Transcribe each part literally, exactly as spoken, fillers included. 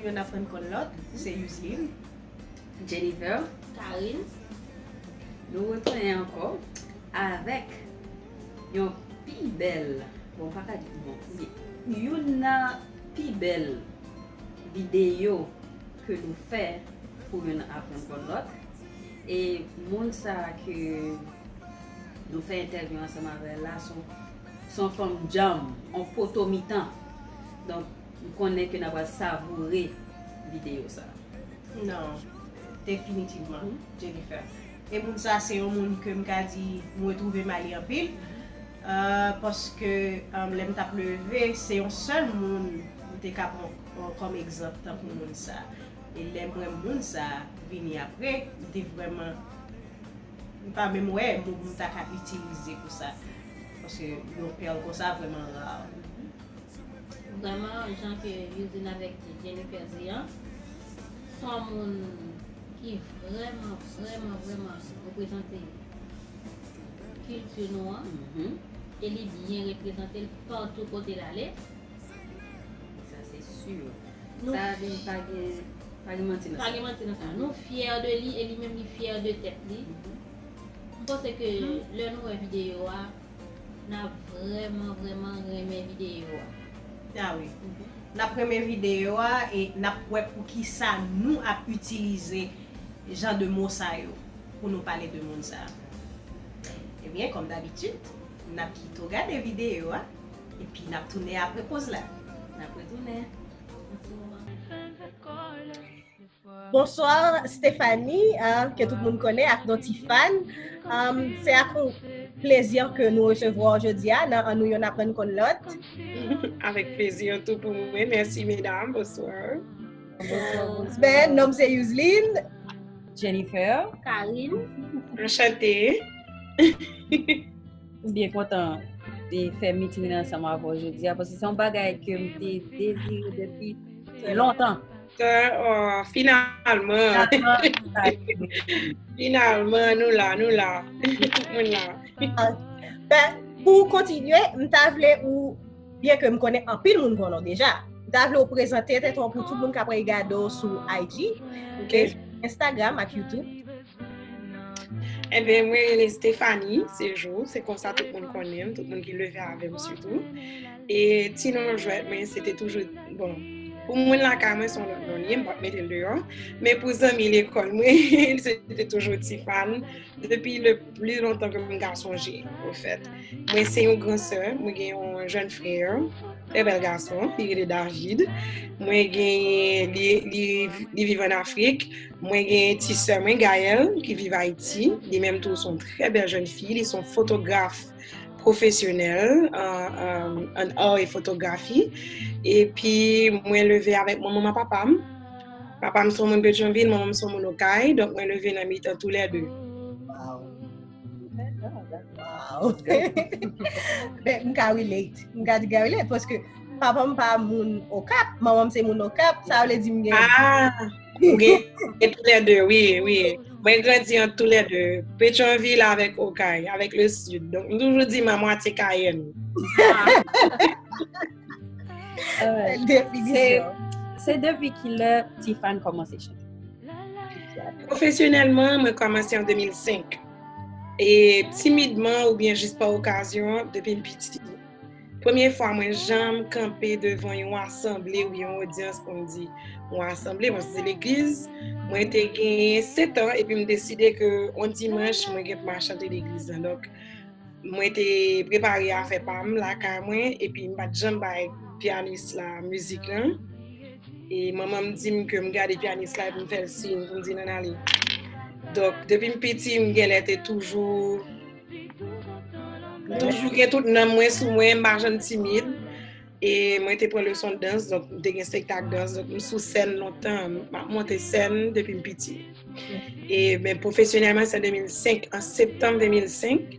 N aprann konn lòt, se Yuzlin. Jennifer, Karine, nou retounen ankò avèk yon pi bèl, bon, pa ka di bon, youn nan pi bèl videyo ke nou fè pou youn aprann konn lòt. E moun sa ke nou fè entèvyou ansanm avè l la, se yon fanm djanm, yon poto mitan. Donk, m konnen ke n ap savoure videyo sa. Non, definitivman, Jennifer. E moun sa se yon moun ke m ka di m retwouve m a li anpil. Uh, paske um, lè m t ap leve, se yon sèl moun m te ka pran kòm egzanp tankou moun sa. E lè m wè moun sa vini apre, m te vrèman, m pa menm wè mo m ta ka itilize pou sa. Paske yon pèl konsa vrèman ra. Vrèman, jan ke Yuzlin avèk Jennifer di an, se yon moun ki vrèman, vrèman, vrèman reprezante kilti nou an. E li byen reprezante l patou kote l ale. Sa se si. Sa vin pa gen pa gen manti nan sa. Pa gen manti nan sa. Nou fyè de li e li menm li fyè de tèt li. M panse ke lè nou wè videyo a, n ap vrèman, vrèman renmen videyo a. Ah wi. N ap renmen videyo a e n ap wè poukisa nou ap itilize jan de mo sa yo pou nou pale de moun sa. Ebyen, kòm dabitid, n ap kite w gade videyo a epi n ap tounen apre poz la. N ap retounen. Bonswa Stephanie, uh, ke tout moun konnen ak non Tifan. Um, se ak yon plezi ke nou resevwa w jodi a nan An nou yonn aprann konn lòt. Avèk plezi tou pou mwen. Mèsi medam. Bonswa. Ben, non m se Yuzlin. Jennifer. Karine. Anchante. M byen kontan de fè meeting nan ansanm avè w jodi a, paske se yon bagay ke m te dezire depi lontan. Oh, finalman. Finalman, nou la, nou la. Tout moun la. Ben, pou kontinye, m ta vle ou, byen ke m konnen anpil moun konnen w deja, m ta vle ou prezante tèt ou pou tout moun k ap gade w sou I G, ok, Instagram ak YouTube. Ebyen, mwen rele Stephanie Séjour, se konsa tout moun konnen m, tout moun ki leve avè m sitou. E ti non jwèt mwen, se te toujou, bon, pou moun lakay mwen, se yon lòt non li ye, m p ap mete l deyò. Men pou zanmi lekòl mwen, se te toujou Tifan, depi le pli lontan ke m ka sonje, ofèt. Mwen se yon gran sè, mwen gen yon jèn frè, trè bèl gason, li rele David. Mwen gen, li, li, li viv ann Afrik. Mwen gen ti sè mwen, Gaëlle, ki viv Ayiti. Li menm tou se yon trè bèl jèn fi. Li se yon fotograf pwofesyonèl an, an, an ar e fotografi. Epi mwen leve avèk manman m ak papa m. Papa m se yon moun Petyonvil, manman m se yon moun Okay. Donk mwen leve nan mitan toulède. Wow. Ben, m ka relate. M ka di m ka relate paske papa m pa moun Okap, manman m se moun Okap, sa vle di m gen Ah, ou gen, gen toulède, wi, wi. Mwen grandi ant toulède, Petyonvil avèk Okay, avèk le Sid. Donk, m toujou di m a mwatye Kayèn. Alright. Definisyon. Se depi ki lè Tifan kòmanse chante? Pwofesyonèlman, mwen kòmanse an de mil senk. E timidman oubyen jis pa okazyon, depi m piti. Premye fwa mwen janm kanpe devan yon asanble oubyen yon odyans pou m di yon asanble, paske se legliz. Mwen te gen sèt an epi m deside ke yon dimanch mwen gen pou m al chante legliz lan. Donk, mwen te prepare afè pa m lakay mwen epi m pa t janm bay pyanis la mizik lan. E manman m di m ke m gade pyanis la epi m fè l siy pou m di l ann ale. Donk, depi m piti, m genlè te toujou, m toujou gen tout nanm mwen sou mwen, m pa janm timid. E mwen te pran leson dans, donk m te gen espektak dans, donk m sou sèn lontan, m ap monte sèn depi m piti. E, men, pwofesyonèlman, se de mil senk, an septanm de mil senk,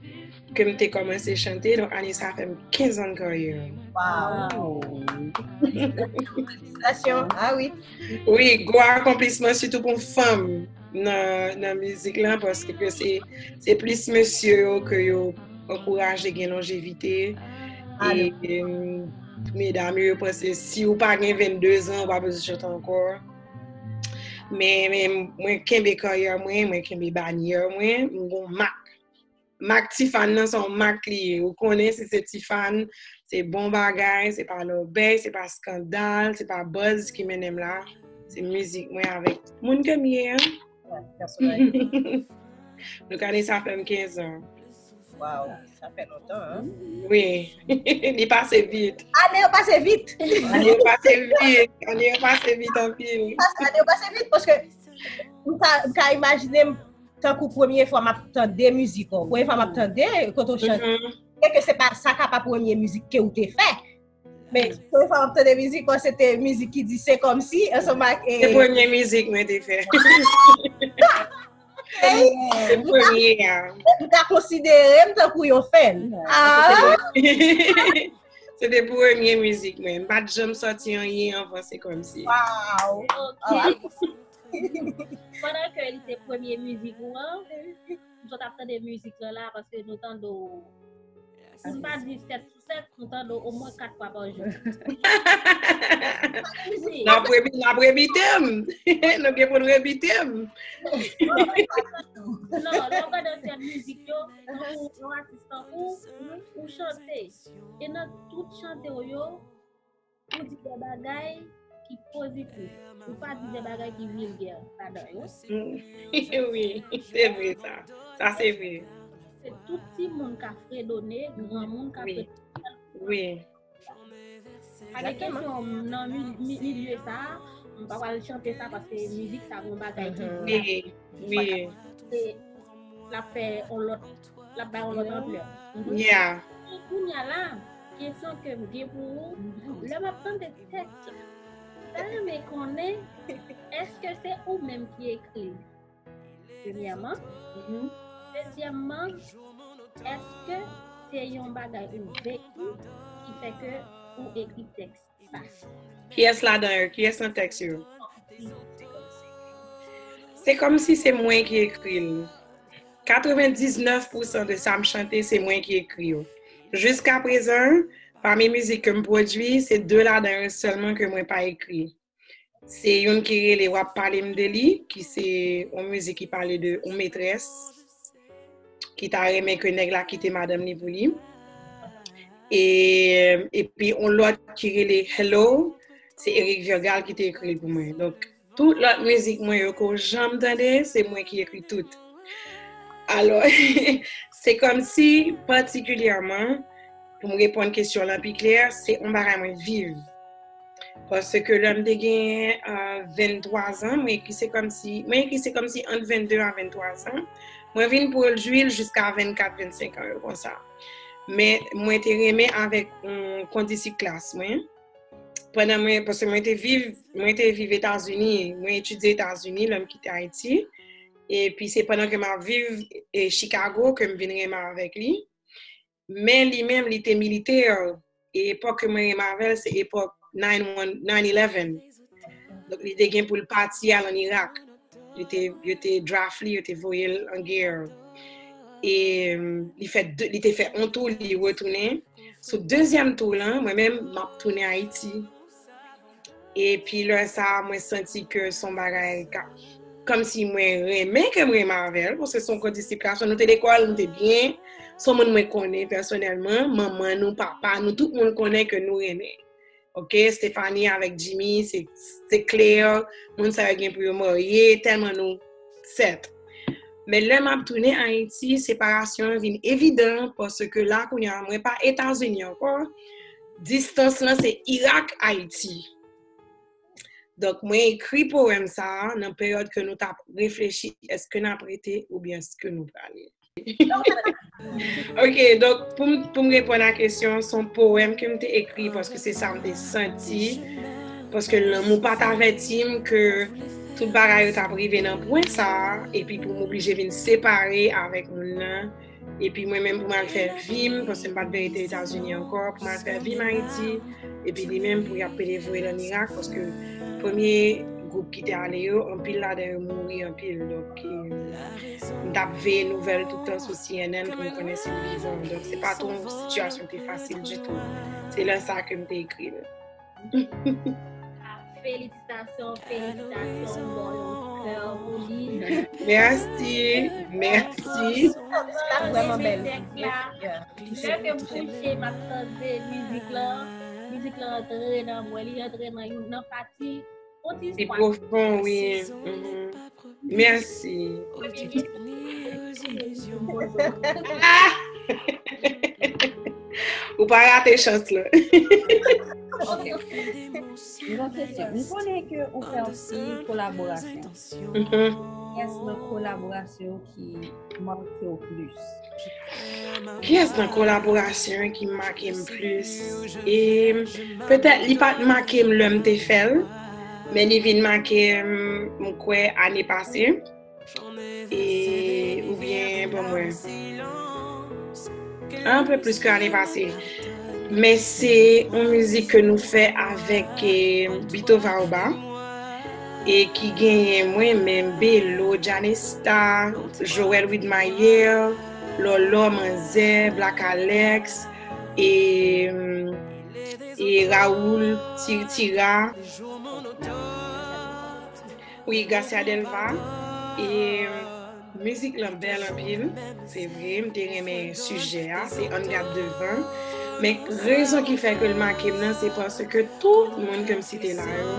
ke m te kòmanse chante, donk ane sa fè m kenz an karyè. Wow. Felisitasyon. Ah wi. Wi, gwo akonplisman, sitou pou fanm nan, nan mizik lan, paske ke se, se plis mesye yo ke yo ankouraje gen lonjevite. Ah, E, non. em, Medam yo, yo panse si w pa gen vennde zan, ou pa bezwen chante ankò. Men, men mwen kenbe karyè mwen, mwen kenbe banyè mwen, m gon mak. Mak Tifàn nan se yon mak li ye. Ou konnen si se Tifàn, se bon bagay, se pa lòbèy, se pa eskandal, se pa buzz ki mennen m la. Se mizik mwen avèk moun ke m ye an. Pèsonalite. Donk ane sa fè m kenz an. Waw, sa fè lontan, hein? Wi. Li pase vit. Ane yo pase vit. Ane yo pase vit. Ane yo pase vit anpil. Paske ane yo pase vit, paske m ka, m ka imajine m tankou premye fwa m ap tande mizik ou. Premye fwa m ap tande kote w chante. Mhm. E ke se pa, sa ka pa premye mizik ke ou te fè. Men, premye fwa m ap tande mizik ou, se te mizik ki di Se Kòmsi, ansanm ak, Se eh, premye mizik mwen te fè. Se premye a. M ka konsidere m tankou yon fan. Ah! Se te premye mizik mwen. M pa t janm sòti anyen anvan Se Kòmsi. Waw! Ok. Pandan ke li se premye mizik ou an, m sot ap tande mizik lan la, paske nou tande w, pou n pa di sèt sou sèt, nou tande w omwen kat fwa pa jou. N ap rebi-, n ap rebite m. Nou gen pou n rebite m. Non, lè w gade ansyen mizik yo, se tankou yon atis tankou ou, ou chante. E nan tout chante w yo, ou di de bagay ki pozitif. Ou pa di de bagay ki vilgè ladan yo. Wi, se vre sa. Sa se vre. Se tout timoun ka fredone, granmoun ka fredone. Wi. Pa gen kesyon nan mi-, mi-, milye sa, m pa pral chante sa paske mizik sa gon bagay ki, wi, wi, l ap fè on lòt, l ap bay on lòt anplè. Yeah. E kounye a la, kesyon ke m gen pou ou, lè m ap tande tèks la, m ta renmen konnen, èske se ou menm ki ekri l? Premyèman. Mhm. Dezyèmman, èske se yon bagay ou veki ki fè ke ou ekri tèks sa? Kiyès ladan yo? Kiyès nan tèks yo? Se kòmsi se mwen ki ekri l. Katrevendiznèf pousan de sa m chante, se mwen ki ekri yo. Jiskaprezan, pami mizik ke m pwodui, se de ladan yo sèlman ke mwen pa ekri. Se youn ki rele W ap pale m de li, ki se yon mizik ki pale de yon metrès ki ta renmen ke nèg la kite madanm li pou li. E, epi yon lòt ki rele Hello, se Eric Virgal ki te ekri l pou mwen. Donk, tout lòt mizik mwen yo ke w janm tande, se mwen ki ekri tout. Alò, se kòmsi, patikilyèman, pou m reponn kesyon lan pi klè, se yon bagay mwen viv. Paske lè m te gen, euh, venntwa zan, mwen ekri Se Kòmsi, mwen ekri Se Kòmsi ant vennde a venntwa zan. Mwen vin pwodui l jiska vennkat, vennsenk an yo konsa. Men mwen te renmen avèk yon kondisip klas mwen. Pandan mwen, paske mwen te viv, mwen te viv Etazini, mwen etidye Etazini lè m kite Ayiti. Epi se pandan ke m ap viv, e, Chicago ke m vin renmen avèk li. Men li menm, li te militè. E epòk ke mwen renmen avè l, se epòk nine one, nine eleven. Donk, li te gen pou l pati al ann Irak. Li te, yo te draft li, yo te voye l an gè. E, mm, li fè de, li te fè yon tou, li retounen. Sou dezyèm tou lan, mwen menm, m ap tounen Ayiti. Epi lè sa a, mwen santi ke se yon bagay ka, kòmsi mwen renmen ke m renmen avè l, paske se yon kondisip gason, nou te lekòl, nou te byen. Se yon moun mwen konnen pèsonèlman, manman nou, papa nou, tout moun konnen ke nou renmen. Oke, Stephanie avèk Jimmy, se, se klè, moun sa yo gen pou yo marye, tèlman nou sèt. Men lè m ap tounen Ayiti, separasyon an vin evidan, paske la, kounye a, mwen pa Etazini ankò. Distans lan, se Irak, Ayiti. Donk, mwen ekri powèm sa a nan peryòd ke nou t ap reflechi, èske n ap rete oubyen èske nou prale? Ok, donk, pou m, pou m reponn a kesyon, se yon powèm ke m te ekri paske se sa m te santi. Paske lanmou pa t avèti m ke tout bagay yo t ap rive nan pwen sa a, epi pou m oblije vin separe avèk moun nan. Epi mwen menm pou m al fè vi m, paske m pa t vin rete Etazini ankò, pou m al fè vi m Ayiti. Epi li menm pou y ap pede voye l ann Irak, paske premye gwoup ki te ale yo, anpil ladan yo mouri anpil. Donk, e, m t ap veye nouvèl tout tan sou C N N pou m konnen si l vivan. Donk, se pa t yon sitiyasyon ki te fasil ditou. Se lè sa ke m te ekri l. Felisitasyon, felisitasyon, m ba w yon kè pou li. Mèsi, mèsi. Vrèman bèl. Tèks la, lè ke m kouche, m ap tande mizik lan, mizik lan antre nan mwen, li antre nan yon nan pati, yon ti Li pwofon, wi. Mhm. Mèsi. Ah! Ou pa rate chans lan. Ok. Yon kesyon. M konnen ke ou fè anpil kolaborasyon. Mhm. Kiyès nan kolaborasyon ki make w plis? Kiyès nan kolaborasyon ki make m plis? E petèt li pa t make m lè m te fè l, men li vin make m, m kwè, ane pase. E, oubyen, bon, mwen. Anpil plis ke ane pase. Men se yon mizik ke nou fè avèk, e, Bito Vaoba. E ki genyen mwen menm, Belo, Janesta, Joel Widmayer, Lolo, Manzè, Black Alex, e, e Raoul, Tirtira. Wi, Garcia Delva. E mizik lan bèl anpil. Se vre, m te renmen sijè a. Se Ann Gad Devan. Men rezon ki fè ke l make m nan, se paske tout moun ke m site la yo,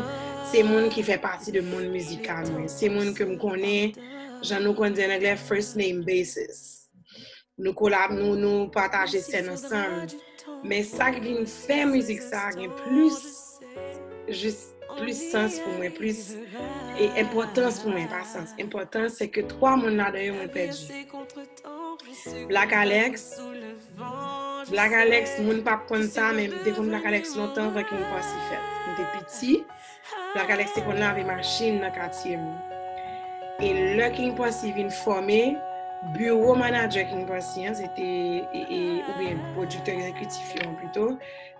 se moun ki fè pati de mond mizikal mwen. Se moun ke m konnen, jan nou konn di an anglè, first name basis. Nou kolab, nou, nou pataje sèn ansanm. Men sa k vin fè mizik sa gen plis, jis plis sans pou mwen, plis, e, enpòtans pou mwen, pa sans. Enpòtans, se ke twa moun ladan yo mwen pèdi. Black Alex, Black Alex, moun p ap konn sa, men m te konn Black Alex lontan anvan King Posse fèt. M te piti, Black Alex te konn lave machin nan katye m. E lè King Posse vin fòme, biwo manadjè King Posse an, se te, e, e, oubyen pwodiktè egzekitif yo an pito,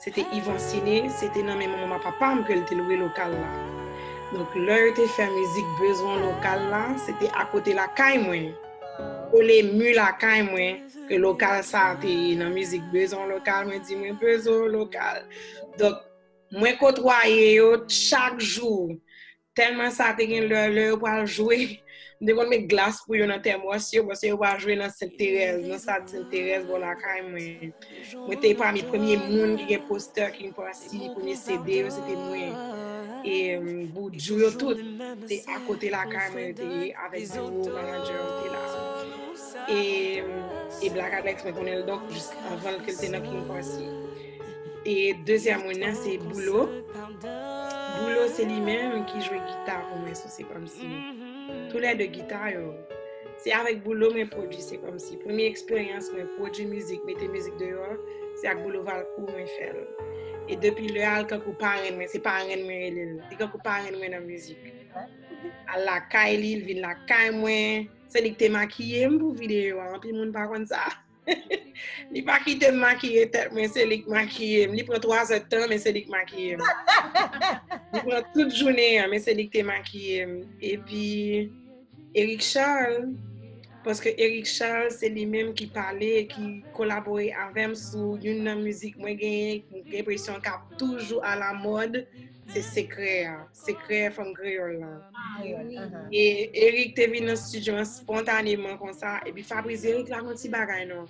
se te Yvon Ciné, se te nan men manman papa m ke l te lwe lokal la. Donk, lè yo te fè mizik Bezwen lokal la, se te akote lakay mwen, kole mi lakay mwen, ke lokal sa a te ye nan mizik Bezwen lokal, mwen di mwen bezwen lokal. Donk, mwen kotwaye yo chak jou. Tèlman sa te gen lè, lè yo pral jwe, m te konn met glas pou yo nan tèmòs yo, paske yo pral jwe nan Sent Terèz, nan stad Sent Terèz, bò lakay mwen. Mwen te pami premye moun ki gen postè King Posse, premye C D yo, se te mwen. E, m, Boudjou yo tout, se akote lakay mwen yo te ye, avèk biwo manadjè yo te la. E, e Black Alex, mwen konnen l, donk, jis anvan l ke l te nan King Posse. E dezyèm moun nan, se Boulo. Boulo, se li menm ki jwe gita pou mwen sou Se Kòmsi. Toulède gita yo. Se avèk Boulo mwen pwodui Se Kòmsi. Premye eksperyans mwen pwodui mizik, mete mizik deyò, se ak Boulo Valcourt mwen fè l. E depi lè a, l kankou parenn mwen, se parenn mwen rele l. Li kankou parenn mwen nan mizik. Al lakay li, l vin lakay mwen. Se li ki te makiye m pou videyo a. Anpil moun pa konn sa. Li pa kite m makiye tèt mwen, se li k makiye m. Li pran twa zè tan, men se li k makiye m. Li pran tout jounen an, men se li k te makiye m. Epi, Eric Charles, paske Eric Charles, se li menm ki pale, ki kolabore avè m sou youn nan mizik mwen genyen, m gen enpresyon k ap toujou alamòd, se Sekrè a. Sekrè fanm kreyòl lan. E Eric te vin nan estidyo an spontaneman konsa. Epi Fabrice, Eric lage yon ti bagay non.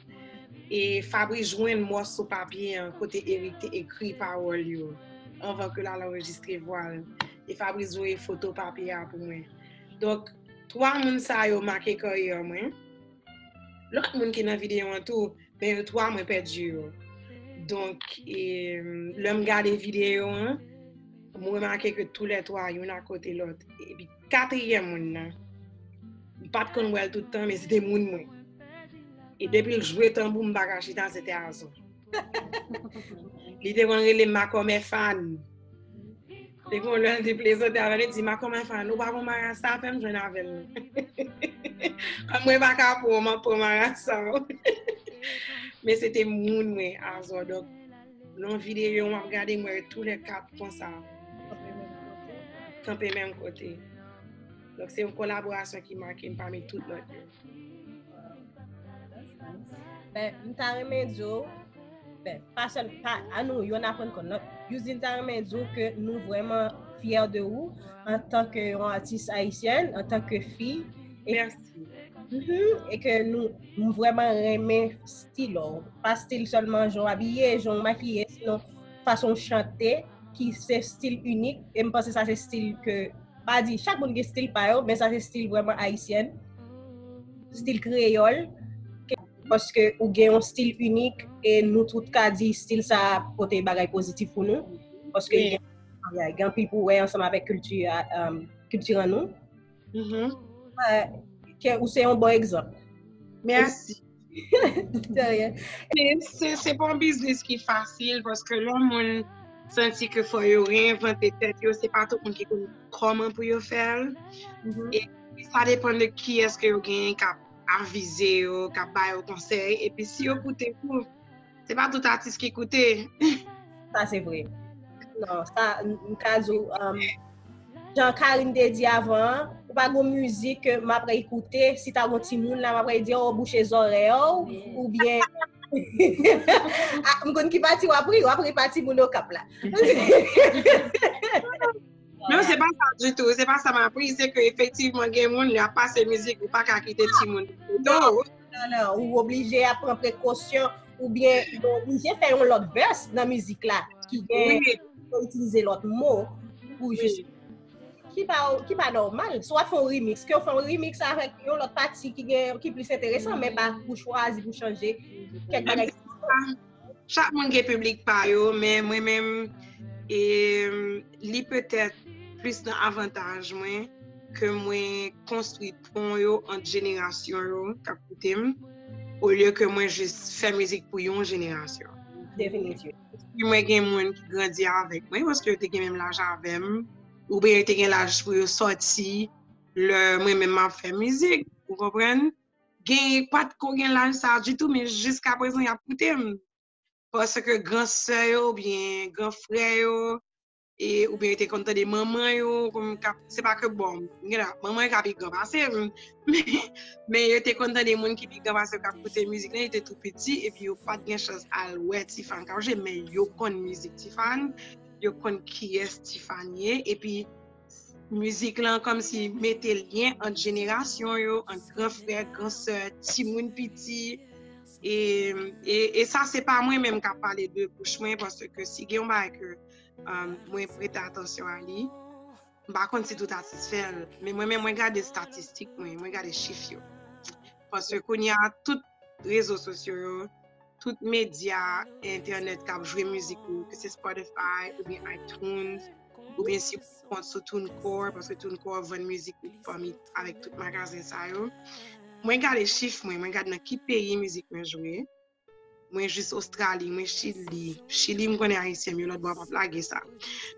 E Fabrice jwenn mòso papye an kote Eric te ekri pawòl yo anvan ke l al anrejistre vwa l. E Fabrice voye foto papye a pou mwen. Donk, twa moun sa yo make karyè mwen. Lòt moun ki nan videyo an tou, men yo twa mwen pèdi yo. Donk, e, lè m gade videyo an, m remake ke toulètwa, youn akote lòt. Epi katriyèm moun nan, m pa t konn wè l tout tan, men se te moun mwen. E depi l jwe tanbou, m pa ka chita, se te Azò. Li te konn rele m Makòmè Fan. Te gen yon lè l te plezante avè l, li di, "Makòmè Fan, ou pa pran marasa, fè m jwenn avè l." Kòm mwen pa ka pran, m ap pran marasa. Men se te moun mwen, Azò. Donk, nan videyo, m ap gade, m wè yo toulèkat konsa. kanpe menm kote. Donk, se yon kolaborasyon ki make m pami tout lòt yo. Ben, m ta renmen di w, ben, pa sèl, pa, an nou, yonn aprann konn lòt. Yousdine ta renmen di w ke nou vrèman fyè de ou antanke yon atis ayisyèn, antanke fi. E, Mèsi. Mhm, e ke nou, m vrèman renmen stil ou. Pa stil sèlman jan w abiye, jan w makiye, sinon fason w chante, ki se stil inik. E m panse sa se stil ke, pa di, chak moun gen stil pa yo, men sa se stil vrèman ayisyèn, stil kreyòl. Ke, paske ou gen yon stil inik e nou tout ka di stil sa pote bagay pozitif pou nou. Paske Wi. Gen, gen anpil pou wè ansanm avèk kilti a, um, kilti an nou. Mhm. Eh, ke ou se yon bon egzanp. Mèsi. De rien. Se- Se se pa yon biznis ki fasil paske lè moun santi ke fò yo reyinvante tèt yo, se pa tout moun ki konn kòman pou yo fè l. Mhm. E sa depann de kiyès ke yo genyen k ap avize yo, k ap ba yo konsèy. Epi si yo koute tou, se pa tout atis ki koute. Sa se vre. Non, sa, m m ka di w, um, jan Karine te di avan an, ou pa gon mizik ke m ap ekoute, si ta gon timoun la, m ap di, oh, bouche zòrèy ou, oubyen ah, m konn ki pati w ap ri, w ap ri pati moun Okap la. Non, se pa sa ditou, se pa sa m ap ri, se ke efektivman gen moun lè ap pase mizik, ou pa ka kite timoun. Non. Non, non, ou oblije ap pran prekosyon, oubyen ou oblije fè yon lòt vès nan mizik la, ki gen Wi. Ou itilize lòt mo pou jis ki pa, ki pa nòmal. Si w ap fè yon remix, ke w fè yon remix avèk yon lòt pati ki gen, ki plis enteresan, men pa pou chwazi pou chanje kèk bagay. Chak moun gen piblik pa yo, men mwen menm, e, li petèt plis nan avantaj mwen ke mwen konstwi pon yo ant jenerasyon yo k ap koute m, olye ke mwen jis fè mizik pou yon jenerasyon. Definitif. Epi mwen gen moun ki grandi avèk mwen, paske yo te gen menm laj avè m, oubyen yo te gen laj pou yo sòti lè mwen menm m ap fè mizik, ou konprann? Gen, pa t ko gen laj sa ditou, men jiska prezan y ap koute m. Paske gran sè yo, oubyen gran frè yo, e, oubyen yo te konn tande manman yo, kòm k ap, se pa ke bon, gen la, manman yo ka pi gran pase m, men, men yo te konn tande moun ki pi gran pase yo k ap koute mizik lan, yo te tou piti, epi yo pa t gen chans al wè Tifàn k ap jwe, men yo konn mizik Tifàn, yo konn kiyès Tifàn ye, epi mizik lan kòmsi mete lyen ant jenerasyon yo, ant gran frè, gran sè, timoun piti. E, e, e sa se pa mwen menm k ap pale de bouch mwen, paske si gen yon bagay ke, um, mwen prete atansyon a li, m pa konn si tout atis fè l, men mwen menm mwen gade estatistik mwen, mwen gade chif yo. Paske kounye a tout rezo sosyo yo, tout medya entènèt k ap jwe mizik ou, ke se Spotify oubyen iTunes, oubyen si ou kont sou TuneCore, paske TuneCore vann mizik ou pami avèk tout magazen sa yo. Mwen gade chif mwen, mwen gade nan ki peyi mizik mwen jwe. Mwen jis Ostrali, mwen Chili. Chili, m konnen Ayisyen m yo lòt bò p ap lage sa.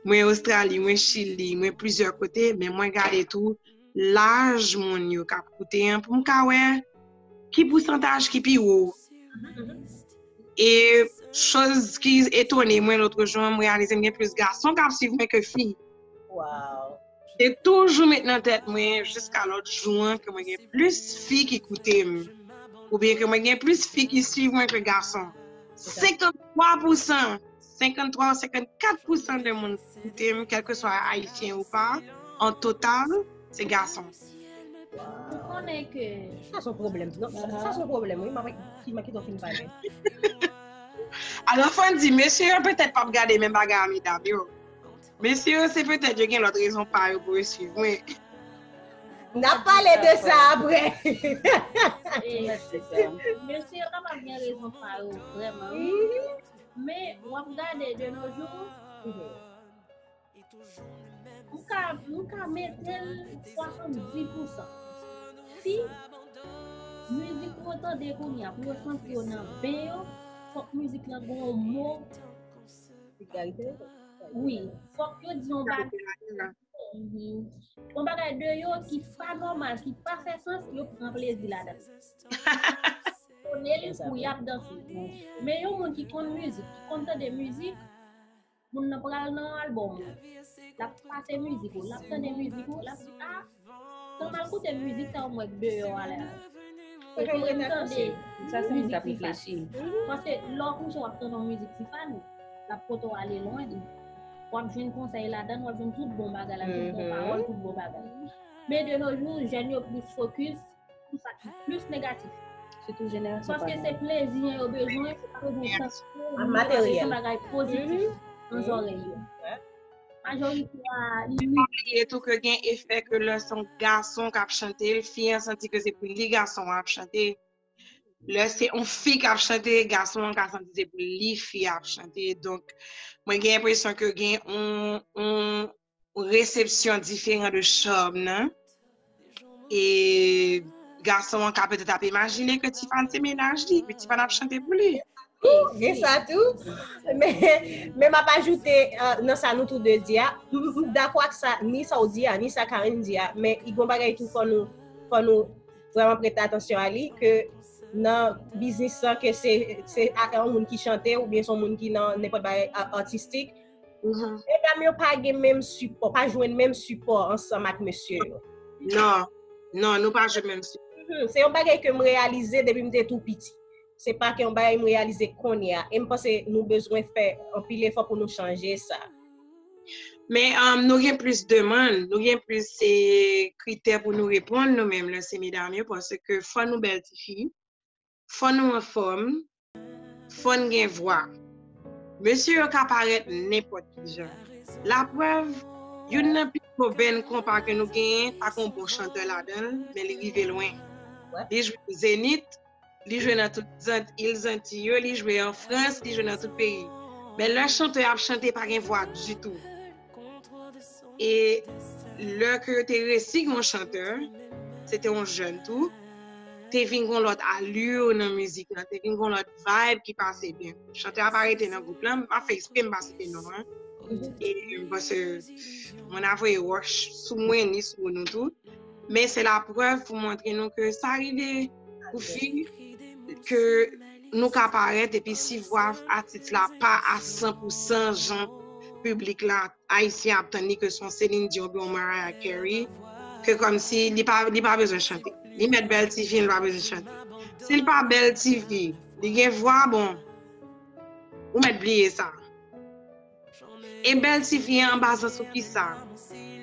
Mwen Ostrali, mwen Chili, mwen plizyè kote, men mwen gade tou laj moun yo k ap koute an pou m ka wè ki pousantaj ki pi wo. E choz ki etone mwen lòt jou an, m reyalize m gen plis gason k ap swiv mwen ke fi. Wow. Te toujou met nan tèt mwen jiska lòt jou an ke mwen gen plis fi ki koute m. Oubyen ke mwen gen plis fi ki swiv mwen ke gason. Senkanntwa pousan, senkanntwa ou senkannkat pousan de moun ki koute m, kèlkeswa ayisyen ou pa, an total, se gason. Ou konnen ke Sa se yon pwoblèm. Non, sa, sa se yon pwoblèm, wi. Mwen ki mwen ki ton fin pale. Alò, fò n di, mesye yo petèt p ap gade menm bagay a medam yo. Mesye yo, se petèt yo gen lòt rezon pa yo pou yo swiv mwen. N ap pale de sa apre. e, mesye yo kapab gen rezon pa yo vrèman, wi. Men w ap gade de nos jours, m ka, m ka mete l swasanndis pousan. Si mizik pou yo tande kounye a, pou yo santi yo nan ben yo, fòk mizik lan gen yon mo. Wi, fòk yo di yon bagay. Mhm. Yon bagay de yo ki pa nòmal, ki pa fè sans, yo pran plezi ladan. Konnen li pou y ap danse. Men yon moun ki konn mizik, ki konn tande mizik, moun nan pral nan albòm ou. L ap pase mizik ou, l ap tande mizik ou, l ap di, "Ah, sa m al koute mizik sa yo m wè k deyò a la." Epi l tande mizik li pase. Paske lè w kouche w ap tande yon mizik Tiffany, l ap pote w ale lwen. W ap jwenn konsèy ladan l, w ap jwenn tout bon bagay la, tout bon pawòl, tout bon bagay. Men de nos jours, jèn yo plis fokis sou sa ki plis negatif. Sitou jenerasyon pa nou. Paske se plezi yo bezwen, yo pa bezwen tande yon bagay pozitif nan zòrèy yo. Majorite a li. Pa bliye tou ke gen efè ke lè se yon gason k ap chante l, fi an santi ke se pou li gason an ap chante. Lè se yon fi k ap chante, gason an ka santi se pou li fi a ap chante. Donk, mwen gen enpresyon ke gen yon, yon resepsyon diferan de chòm nan. E gason an ka petèt ap imajine ke Tiffany se mennaj li, epi Tiffany ap chante pou li. Gen sa tou. Men, men m ap ajoute, euh, nan sa nou tou de di a, m, m dakò ak sa, ni sa w di a, ni sa Karine di a, men i gon bagay tou fò nou, fò nou vrèman prete atansyon a li, ke nan biznis lan, ke se, se a, yon moun ki chante, oubyen se yon moun ki nan nenpòt bagay a, atistik, medam yo pa gen menm sipò, pa jwenn menm sipò ansanm ak mesye yo. Non, non, nou pa jwenn menm sipò. Mhm. Se yon bagay ke m reyalize depi m te tou piti. Se pa ke yon bagay m reyalize kounye a. E m panse nou bezwen fè anpil efò pou nou chanje sa. Men, um, nou gen plis demann, nou gen plis, e, kritè pou nou reponn nou menm, lè se medam yo, paske fò nou bèl tifi, fò nou anfòm, fò n gen vwa. Mesye yo ka parèt nenpòt ki jan. Laprèv, youn nan pi gwo bèn konpa ke nou genyen, pa gen yon bon chantè ladan l, men li rive lwen. Li jwe Zenith, li jwe nan tout Zant-, il Zantiy yo, li jwe an Frans, li jwe nan tout peyi. Men lè chantè ap chante, pa gen vwa ditou. E lè ke yo te resi gen yon chantè, se te yon jèn tou, te vin gen yon lòt alur nan mizik lan, te vin gen yon lòt vibe ki pase byen. Chantè a pa rete nan gwoup lan, m ap fè ekspre m pa site non an. E m panse moun ap voye wòch sou mwen ni sou nou tou. Men se laprèv pou montre nou ke sa rive pou fi, ke nou ka parèt epi si vwa atis la pa a san pou san jan piblik la ayisyen ap tann li, ke se yon Celine Dion oubyen yon Mariah Carey, ke kòmsi li pa, li pa bezwen chante. Li mèt bèl ti fi, li pa bezwen chante. Si l pa bèl ti fi, li gen vwa, bon, ou mèt bliye sa. E bèl ti fi an, an baze sou kisa?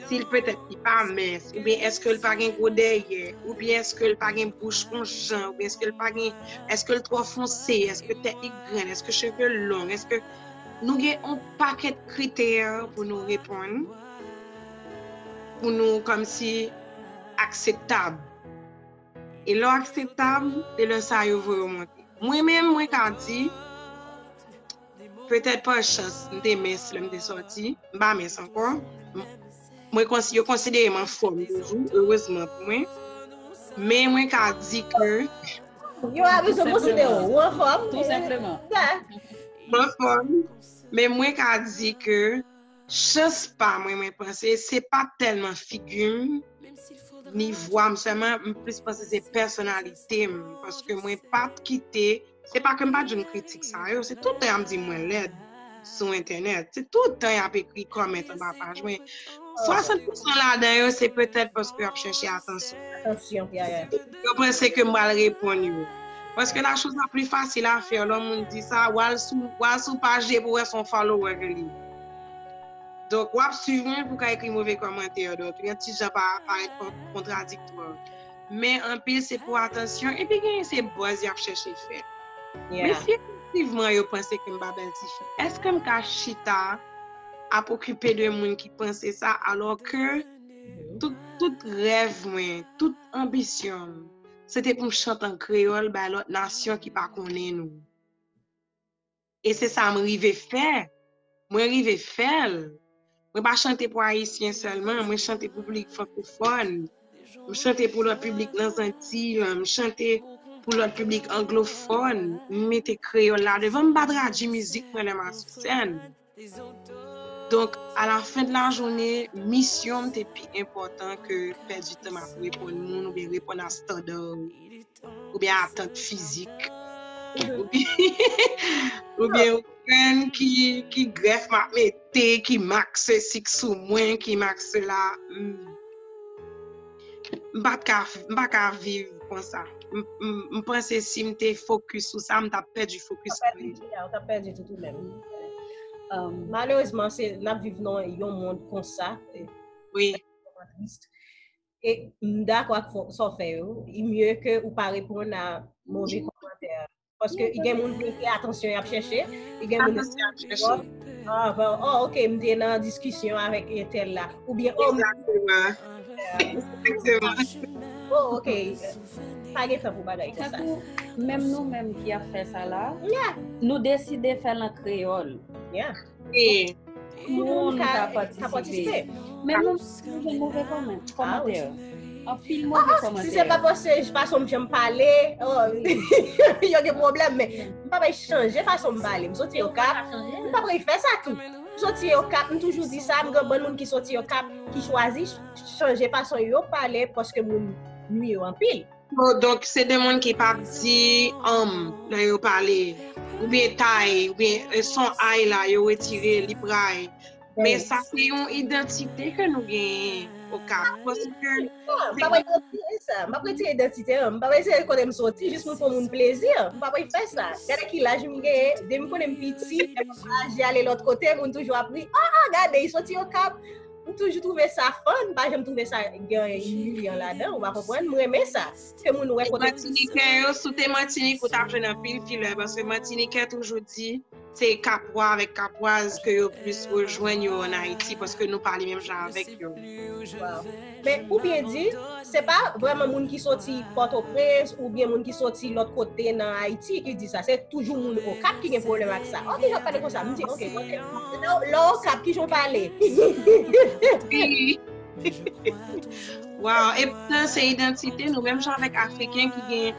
Si l petèt li pa mens, oubyen èske l pa gen gwo dèyè, oubyen èske l pa gen bouch yon jan, oubyen èske l pa gen, èske l twò fonse, èske tèt li grenn, èske cheve l long, èske nou gen yon pakèt kritè pou nou reponn, pou nou kòmsi akseptab. E lè w akseptab, se lè sa yo voye w monte. Mwen menm, mwen ka di, petèt pa chans, m te mens lè m te sòti, m pa mens ankò. M-, mwen konsi-, yo konsidere m anfòm toujou, erezman pou mwen. Men mwen ka di ke Yo pa bezwen konsidere w, ou anfòm. Tou senpleman. M anfòm, men mwen ka di ke chans pa mwen, mwen panse, se pa tèlman figi m, ni vwa m sèlman, m plis panse se pèsonalite m, paske mwen pa t kite, se pa ke m pa t janm kritik sa yo, se tout tan y ap di mwen lèd sou entènèt, se tout tan y ap ekri kòmant anba paj mwen. Swasant pousan ladan yo, se petèt paske y ap chèche atansyon. Atansyon, yeah, yeah. Yo panse ke m pral reponn yo. Paske la chose la plus facile à faire, lè yon moun di sa, w al sou, w al sou paj li pou w wè se yon follower ke li ye. Donk, w ap swiv mwen pou w ka ekri move kòmantè, donk, yon ti jan pa, parèt kon-, kontradiktwa. Men anpil se pou atansyon, epi genyen se buzz y ap chèche fè. Men si efektivman yo panse ke m pa bèl tifi, èske m ka chita ap okipe de moun ki panse sa, alò ke tout, tout rèv mwen, tout anbisyon m, se te pou m chante an kreyòl bay lòt nasyon ki pa konnen nou. E se sa m rive fè. Mwen rive fè l. Mwen pa chante pou ayisyen sèlman, mwen chante pou piblik frankofòn. M chante pou lòt piblik nan Zantiy lan, m chante pou lòt piblik anglofòn. M mete kreyòl la devan, m pa tradui mizik mwen lè m asou sèn. Donk, à la fin de la journée, misyon m te pi enpòtan ke pèdi tan m ap reponn moun oubyen reponn a standard oubyen atant fizik, oubyen, oubyen konprann ki, ki grèf m ap mete, ki mak sesi k sou mwen, ki mak sela. M, m pa t ka, m pa ka viv konsa. M, m, m panse si m te fokis sou sa, m t ap pèdi fokis mwen. Ou t ap pèdi tout ou menm. Malerezman, se n ap viv nan yon mond konsa. Wi. E m dakò ak sa w fè yo. Li mye ke ou pa reponn a move kòmantè. Paske i gen moun ki se atansyon y ap chèche, i gen moun ki Atansyon ap chèche. Ah, bon, oh, ok, m te nan diskisyon avèk entèl la. Oubyen, oh, m- Egzakteman. Egzakteman. Oh, ok. Pa gen tan pou bagay konsa. Tankou menm nou menm ki ap fè sa la, Yeah, nou deside fè l an kreyòl. Yeah. E Moun ka patisipe. Menm nou jwenn move kòman- kòmantè. Anpil move Si se pa kòmantè. Paske fason m janm pale, oh, yo gen pwoblèm, men m pa bay chanje fason m pale. M soti Okap, m pa bay fè sa tou. M soti Okap, m toujou di sa, m gen bann moun ki soti Okap, ki chwazi ch- chanje fason yo pale paske moun nwi yo anpil. Bon, donk, se de moun ki p ap di anm lè yo pale. Oubyen tay, oubyen eh, son ay la, yo retire, li pray. Men sa se yon idantite ke nou genyen Okap. Paske Ah, m pa bay retire sa. M pa bay retire idantite an. M pa bay retire kote m soti, jis pou fè moun plezi. M pa bay fè sa. Gade ki laj m genyen. Depi m konnen m piti, lè m aji ale lòt kote, moun toujou ap ri. Ah, ah, gade, li soti Okap. M toujou twouve sa fun, m pa janm twouve sa gen imilyan ladan, ou pa konprann? M renmen sa. Ke moun wè kote m Matinikè yo, si w te Matinik, ou t ap jwenn anpil filè, paske Matinikè toujou di se Kapwa avèk Kapwaz ke yo plis rejwenn yo ann Ayiti, paske nou pale menm jan avèk yo. Wow. Men ou byen di, se pa vrèman moun ki soti Pòtoprens oubyen moun ki soti lòt kote nan Ayiti ki di sa. Se toujou moun Okap ki gen pwoblèm ak sa. Oh, kijan w pale konsa? M di, ok, kote. Lè w Okap, kijan w pale? Wow, e poutan se idantite nou, menm jan avèk Afriken ki gen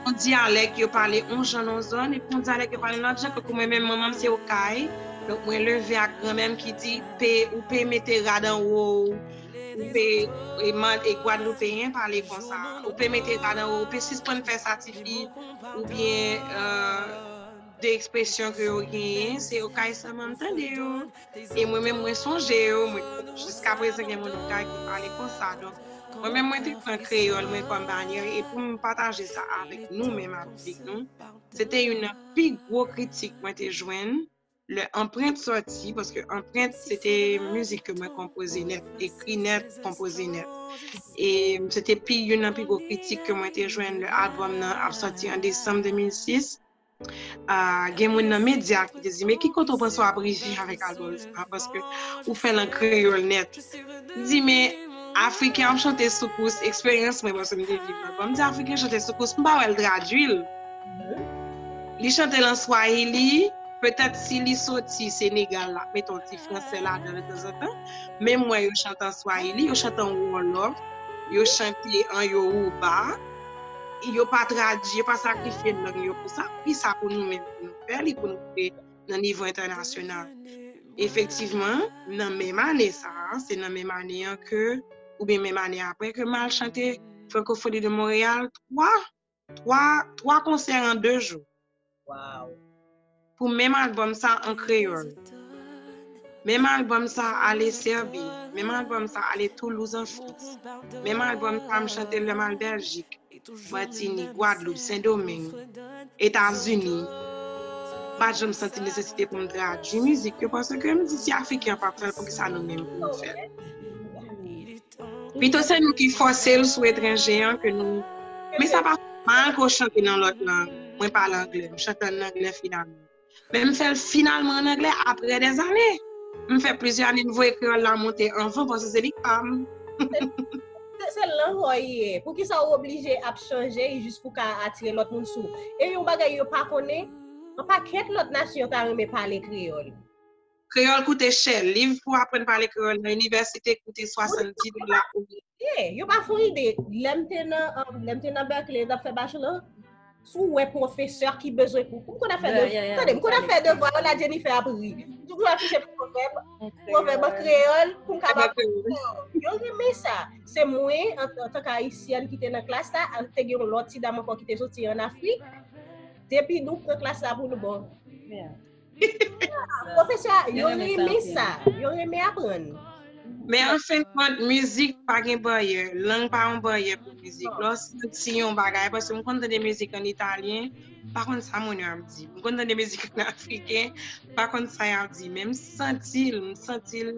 yon dyalèk yo pale yon jan nan yon zòn, epi yon dyalèk yo pale lòt jan, tankou mwen menm, manman m se Okay, donk mwen leve ak granmè m ki di, pe, ou pe mete rad anwo w, ou pe, e, man, e Gwadloupeyen pale konsa, ou pe mete rad anwo w, ou pe sispann fè sa tifi, oubyen, euh, de ekspresyon ke yo genyen, se Okay sèlman m tande yo. E mwen menm, mwen sonje yo, mwen, jiska prezan gen moun Okay ki pale konsa. Donk, mwen menm, mwen te pran kreyòl mwen kòm banyè, e pou m pataje sa avèk nou menm, avèk nou. Se te youn nan pi gwo kritik mwen te jwenn lè Anprent sòti, paske Anprent, se te mizik ke mwen konpoze nèt, ekri nèt, konpoze nèt. E se te pi, youn nan pi gwo kritik ke mwen te jwenn lè albòm nan ap sòti an desanm de mil sis. Ah, gen moun nan medya ki te di, "Men ki kote w panse w ap rive avèk albòm sa a? Paske ou fè l an kreyòl nèt." M di, "Men Afriken ap chante soukous, eksperyans mwen, paske m te viv la." Bon, m di, "Afriken chante soukous, m pa wè l tradui l." Li chante l an Swahili, petèt si li soti Senegal, l ap mete yon ti fransè ladan l tanzantan. Men m wè yo chante an Swahili, yo chante an Wolof, yo chante an Yoruba. Yo pa tradui, yo pa sakrifye lang yo pou sa. Poukisa pou nou menm, pou nou fè li, pou nou rive nan nivo entènasyonal? Efektivman, nan menm ane sa a, se nan menm ane an ke, oubyen menm ane apre ke m al chante Francophonie de Montréal, twa, twa, twa konsè an de jou. Wow. Pou menm albòm sa an kreyòl. Menm albòm sa ale Sèbi, menm albòm sa ale Toulouse an Frans. Menm albòm sa m chante lè m al Bèljik, Matinik, Gwadloup, Sendomeng, Etazini. M pa janm santi nesesite pou m tradui mizik yo, paske m di si Afriken an p ap fè l, poukisa nou menm pou nou fè l? Pito se nou ki fòse l sou etranje an ke nou. Men sa pa fè mal ke w chante nan lòt lang. Mwen pale anglè, m chante an anglè finalman. Men m fè l finalman an anglè apre dèzane. M fè plizyè ane m voye kreyòl la monte anvan paske se li k pa m. Se, se lang ou ye. Poukisa ou oblije ap chanje jis pou ka atire lòt moun sou? E yon bagay yo pa konnen, yon pakèt lòt nasyon ta renmen pale kreyòl. Kreyòl koute chè. Liv pou aprann pale kreyòl nan inivèsite koute swasanndis dola. Yeah, yo pa fè yon ide. Lè m te nan, um, lè m te nan Berkeley, m t ap fè bachelor, si w wè pwofesè ki bezwen kou, m konn ap fè Yeah, devwa. Yeah, yeah. Tande, m konn ap fè devwa yo, l a Jennifer ap ri. M toujou afiche pwovèb, pwovèb an kreyòl, pou m kapab. Yo renmen sa. Se mwen, an, antanke ayisyèn ki te nan klas la, ak te gen yon lòt ti dam ankò ki te soti an Afrik. Depi nou pran klas la pou nou bon. Yeah. Pwofesè, yo renmen sa. Yo renmen aprann. Men an fen kont, mizik pa gen baryè. Lang pa yon baryè pou mizik. Lè w santi yon bagay, paske m konn tande mizik an italyen, m pa konn sa moun yo ap di. M konn tande mizik an afriken, m pa konn sa y ap di. Men m santi l, m santi l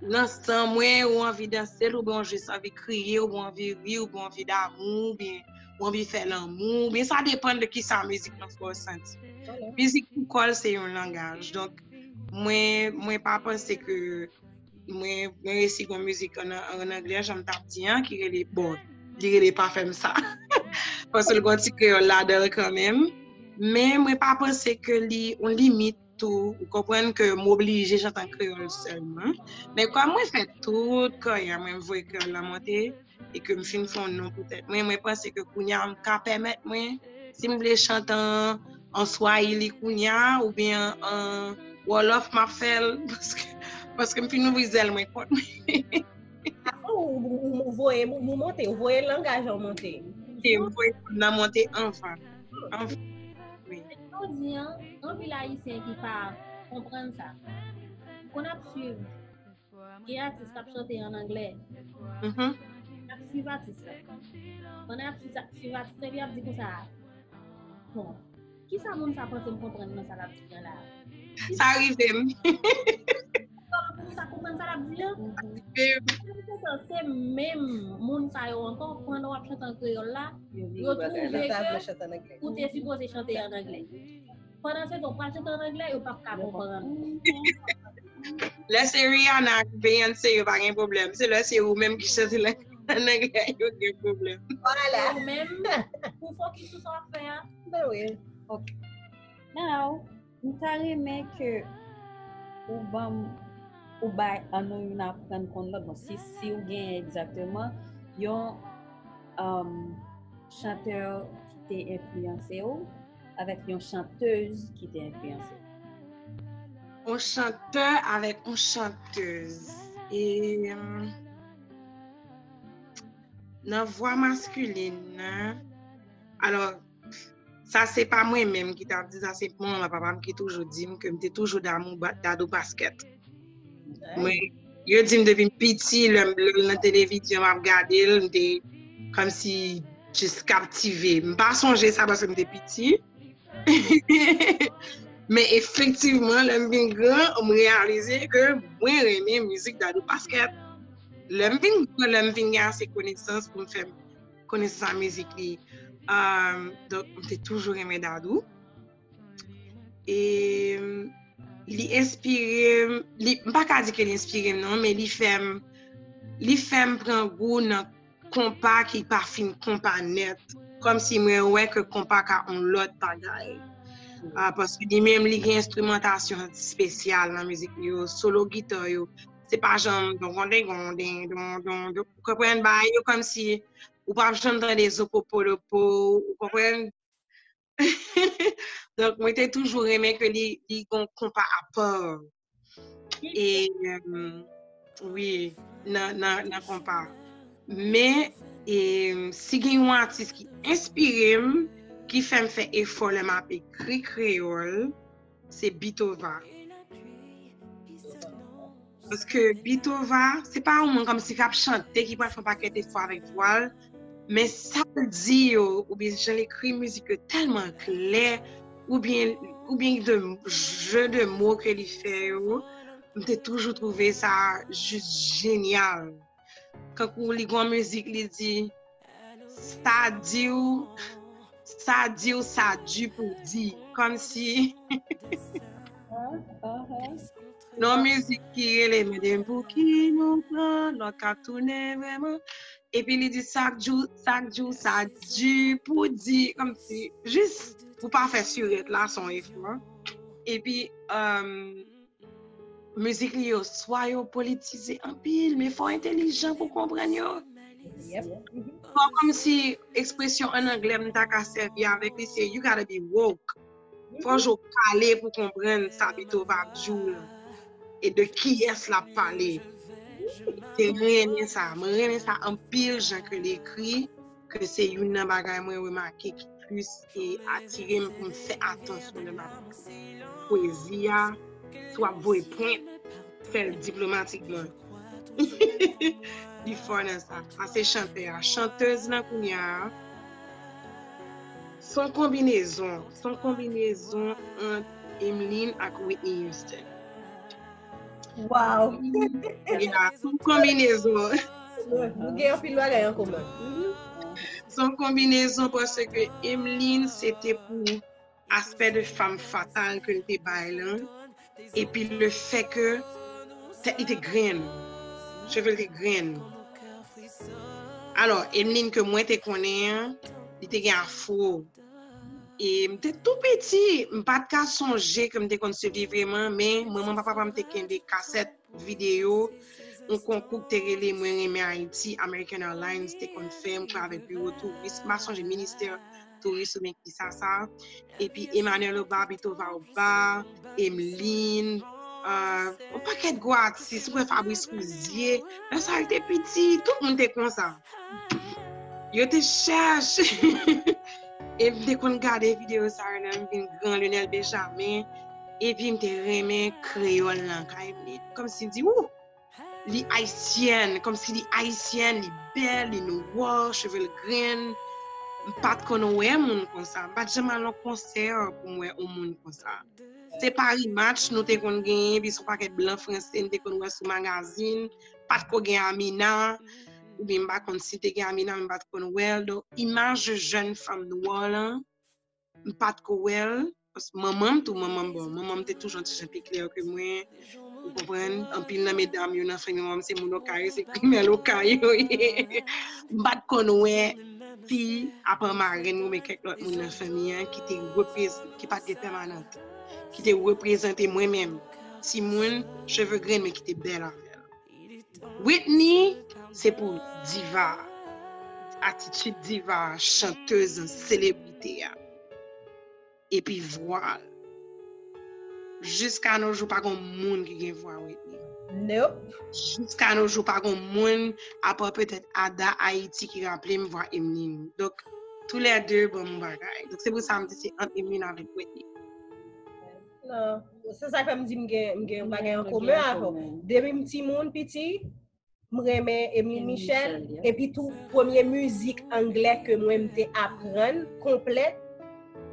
nan san mwen, ou anvi danse l, oubyen ou jis anvi kriye, oubyen ou anvi ri, oubyen ou anvi damou, oubyen ou anvi fè lanmou, oubyen sa depann de kisa mizik lan fè w santi. Mizik pou kò l se yon langaj. Donk, mwen, mwen pa panse ke mwen, mwen resi gon mizik an, an anglè, jan m t ap di an, ki rele, bon, li rele pa fè m sa. Paske l gon ti kreyòl ladan l kanmenm. Men mwen pa panse ke li yon limit tou. Ou konprann ke m oblije chante an kreyòl sèlman. Men kòm mwen fè tout karyè mwen, m voye kreyòl la monte, e ke m fin fè yon non pou tèt mwen, mwen panse ke kounye a m ka pèmèt mwen, si m vle chante an, an Swahili kounye a, oubyen an Wolof, m ap fè l, paske, paske m fin ouvri zèl mwen kont mwen. Ou, ou, ou voye, ou monte, ou voye langaj ou monte. E m voye moun nan monte anvan. Anvan. Wi. Jodi an, anpil Ayisyen ki pa konprann sa. Konn ap swiv, gen atis k ap chante an anglè. Mhm. Ap swiv atis la. Pandan y ap swiv, swiv atis la, epi y ap di konsa, bon, kisa moun sa panse m konprann nan sa l ap di an la? Sa rive m. Moun sa konprann sa l ap di an? Rive m. Se menm moun sa yo ankò, pandan w ap chante an kreyòl la, yo twouve ke ou te sipoze chante an anglè. Pandan se tan, w pral chante an anglè, yo p ap ka konprann. Lè se Rihanna ak Beyoncé, yo pa gen pwoblèm. Se lè se ou menm ki chante an anglè, yo gen pwoblèm. Vwala. Ou menm, ou fokis sou sa w ap fè a. Ben wi. Ok. Now, m ta renmen ke ou ban m, ou bay, an nou youn aprann konn lòt. Bon, si, si ou genyen egzakteman yon, um, chantè ki te enfliyanse w, avèk yon chantèz ki te enfliyanse w? Yon chantè avèk yon chantèz. E, nan vwa maskilin nan, alò, sa se pa mwen menm ki t ap di sa, se manman papa m ki toujou di m ke m te toujou damou ba-, Dadou Pasquet. Mwen, yo di m depi m piti, lè m, lè l nan televizyon, m ap gade l, m te kòmsi jis kaptive. M pa sonje sa paske m te piti. Men efektivman, lè m vin gran, m reyalize ke mwen renmen mizik Dadou Pasquet. Lè m vin gran, lè m vin gen ase konesans pou m fè konesans a mizik li. Um, donk, m te toujou renmen Dadou. E li enspire m, li, m pa ka di ke li enspire m non, men li fè m, li fè m pran gou nan konpa ki pa fin konpa nèt. Kòmsi mwen wè ke konpa ka yon lòt bagay. Ah, paske li menm, li gen enstrimantasyon espesyal nan mizik li yo, solo gita yo. Se pa janm don, don, don, don, don, don, don. Ou konprann bagay yo kòmsi ou p ap janm tande zo popolopo, ou konprann? Donk, mwen te toujou renmen ke li, li gon konpa apa. E, em, wi, nan, nan, nan konpa. Men, em, si gen yon atis ki enspire m, ki fè m fè efò lè m ap ekri kreyòl, se Beethova. Paske Beethova, se pa yon moun kòmsi k ap chante, ki pral fè yon pakèt efò avèk vwa l, men sa l di yo, oubyen jan l ekri mizik yo tèlman klè, oubyen, oubyen de, jeu de mots ke li fè yo, m te toujou twouve sa jis jenyal. Kankou li gon mizik, li di, sa di w, sa di w, sa di pou di. Kòmsi, non, mizik ki rele mande m pou ki nou pran, lòt k ap tounen vrèman. Epi li di, sa k di w, sa k di w, sa di pou di. Kòmsi, jis pou pa fè sirèt la, se yon efò. Epi, um, mizik li yo, swa yo politize anpil, men fò w entelijan pou konprann yo. Yep. Fò kòmsi ekspresyon an anglè m ta ka sèvi avèk li, se you gotta be woke. Fò w kale pou konprann sa Beethova ap di w lan. E de kiyès l ap pale. Te renmen sa. Mwen renmen sa anpil jan ke l ekri, ke se youn nan bagay mwen remake ki plis e atire m pou m fè atansyon lè m ap pwezi a, si w ap voye pwent, fè l diplomatikman. Li fò nan sa. Sa se chantè a. Chantèz lan kounye a, se yon konbinezon. Se yon konbinezon ant Emeline ak Whitney Houston. Wow! Yeah, se yon konbinezon. Nou gen anpil bagay an komen. Se yon konbinezon paske Emeline se te pou aspè de femme fatale ke l te bay lan. Epi le fè ke tèt li te grenn, cheve l te grenn. Alò, Emeline ke mwen te konnen an, li te gen afro. E m te tou piti, m pa t ka sonje ke m te konn swiv li vreman, men manman papa pa m te kenbe kasèt videyo yon konkou ki te rele Mwen renmen Ayiti, American Airlines te konn fè, m kwè avèk biwo touris, m pa sonje ministè touris oubyen kisa sa. Epi Emmanuel Obba, Bitova Obba, Emeline, uh, yon pakèt gwo atis, ou kwè Fabrice Rouzier, nan sa yo te piti, tout moun te konsa. Yo te chèch. E m te konn gade videyo sa yo lè m vin gran, Lionel Benjamin. Epi m te renmen kreyòl lan kay Emeline. Kòmsi m di, ou, li ayisyèn, kòmsi li ayisyèn, li bèl, li nwa, cheve l grenn. M pa t konn wè moun konsa. M pa t janm al nan konsè pou m wè yon moun konsa. Se Paris Match nou te konn genyen, epi se yon pakèt blan franse m te konn wè sou magazin. Pa t ko gen Amina, oubyen m pa konn si te gen Amina, men m pa t konn wè l. Donk, imaj jèn fanm nwa lan, m pa t ko wè l. Paske manman m tou, manman m, bon, manman m te toujou yon ti jan pi klè ke mwen. Ou konprann? Anpil nan medam yo nan fanmi manman m se moun Okay, se krimèl Okay yo ye. M pa t konn wè fi apa marenn oubyen kèk lòt moun nan fanmi an ki te reprezante, ki pa t gen pèmanant, ki te reprezante mwen menm. Timoun, cheve grenn, men ki te bèl avè l. Whitney, se pou diva, atitid diva, chantèz, selebrite a. Epi vwa l. Jiska no jou, pa gon moun ki gen vwa Whitney. Nope. Jiska no jou, pa gon moun, apa petèt Ada Haiti ki raple m vwa Emeline. Donk, toulède ban m bagay. Donk, se pou sa m di se ant Emeline avèk Whitney. Non, se sa k fè m di m gen, m gen yon bagay an komen avè w. Depi m timoun piti, m renmen Emeline Michel, epi tou premye mizik anglè ke mwen m te aprann konplè,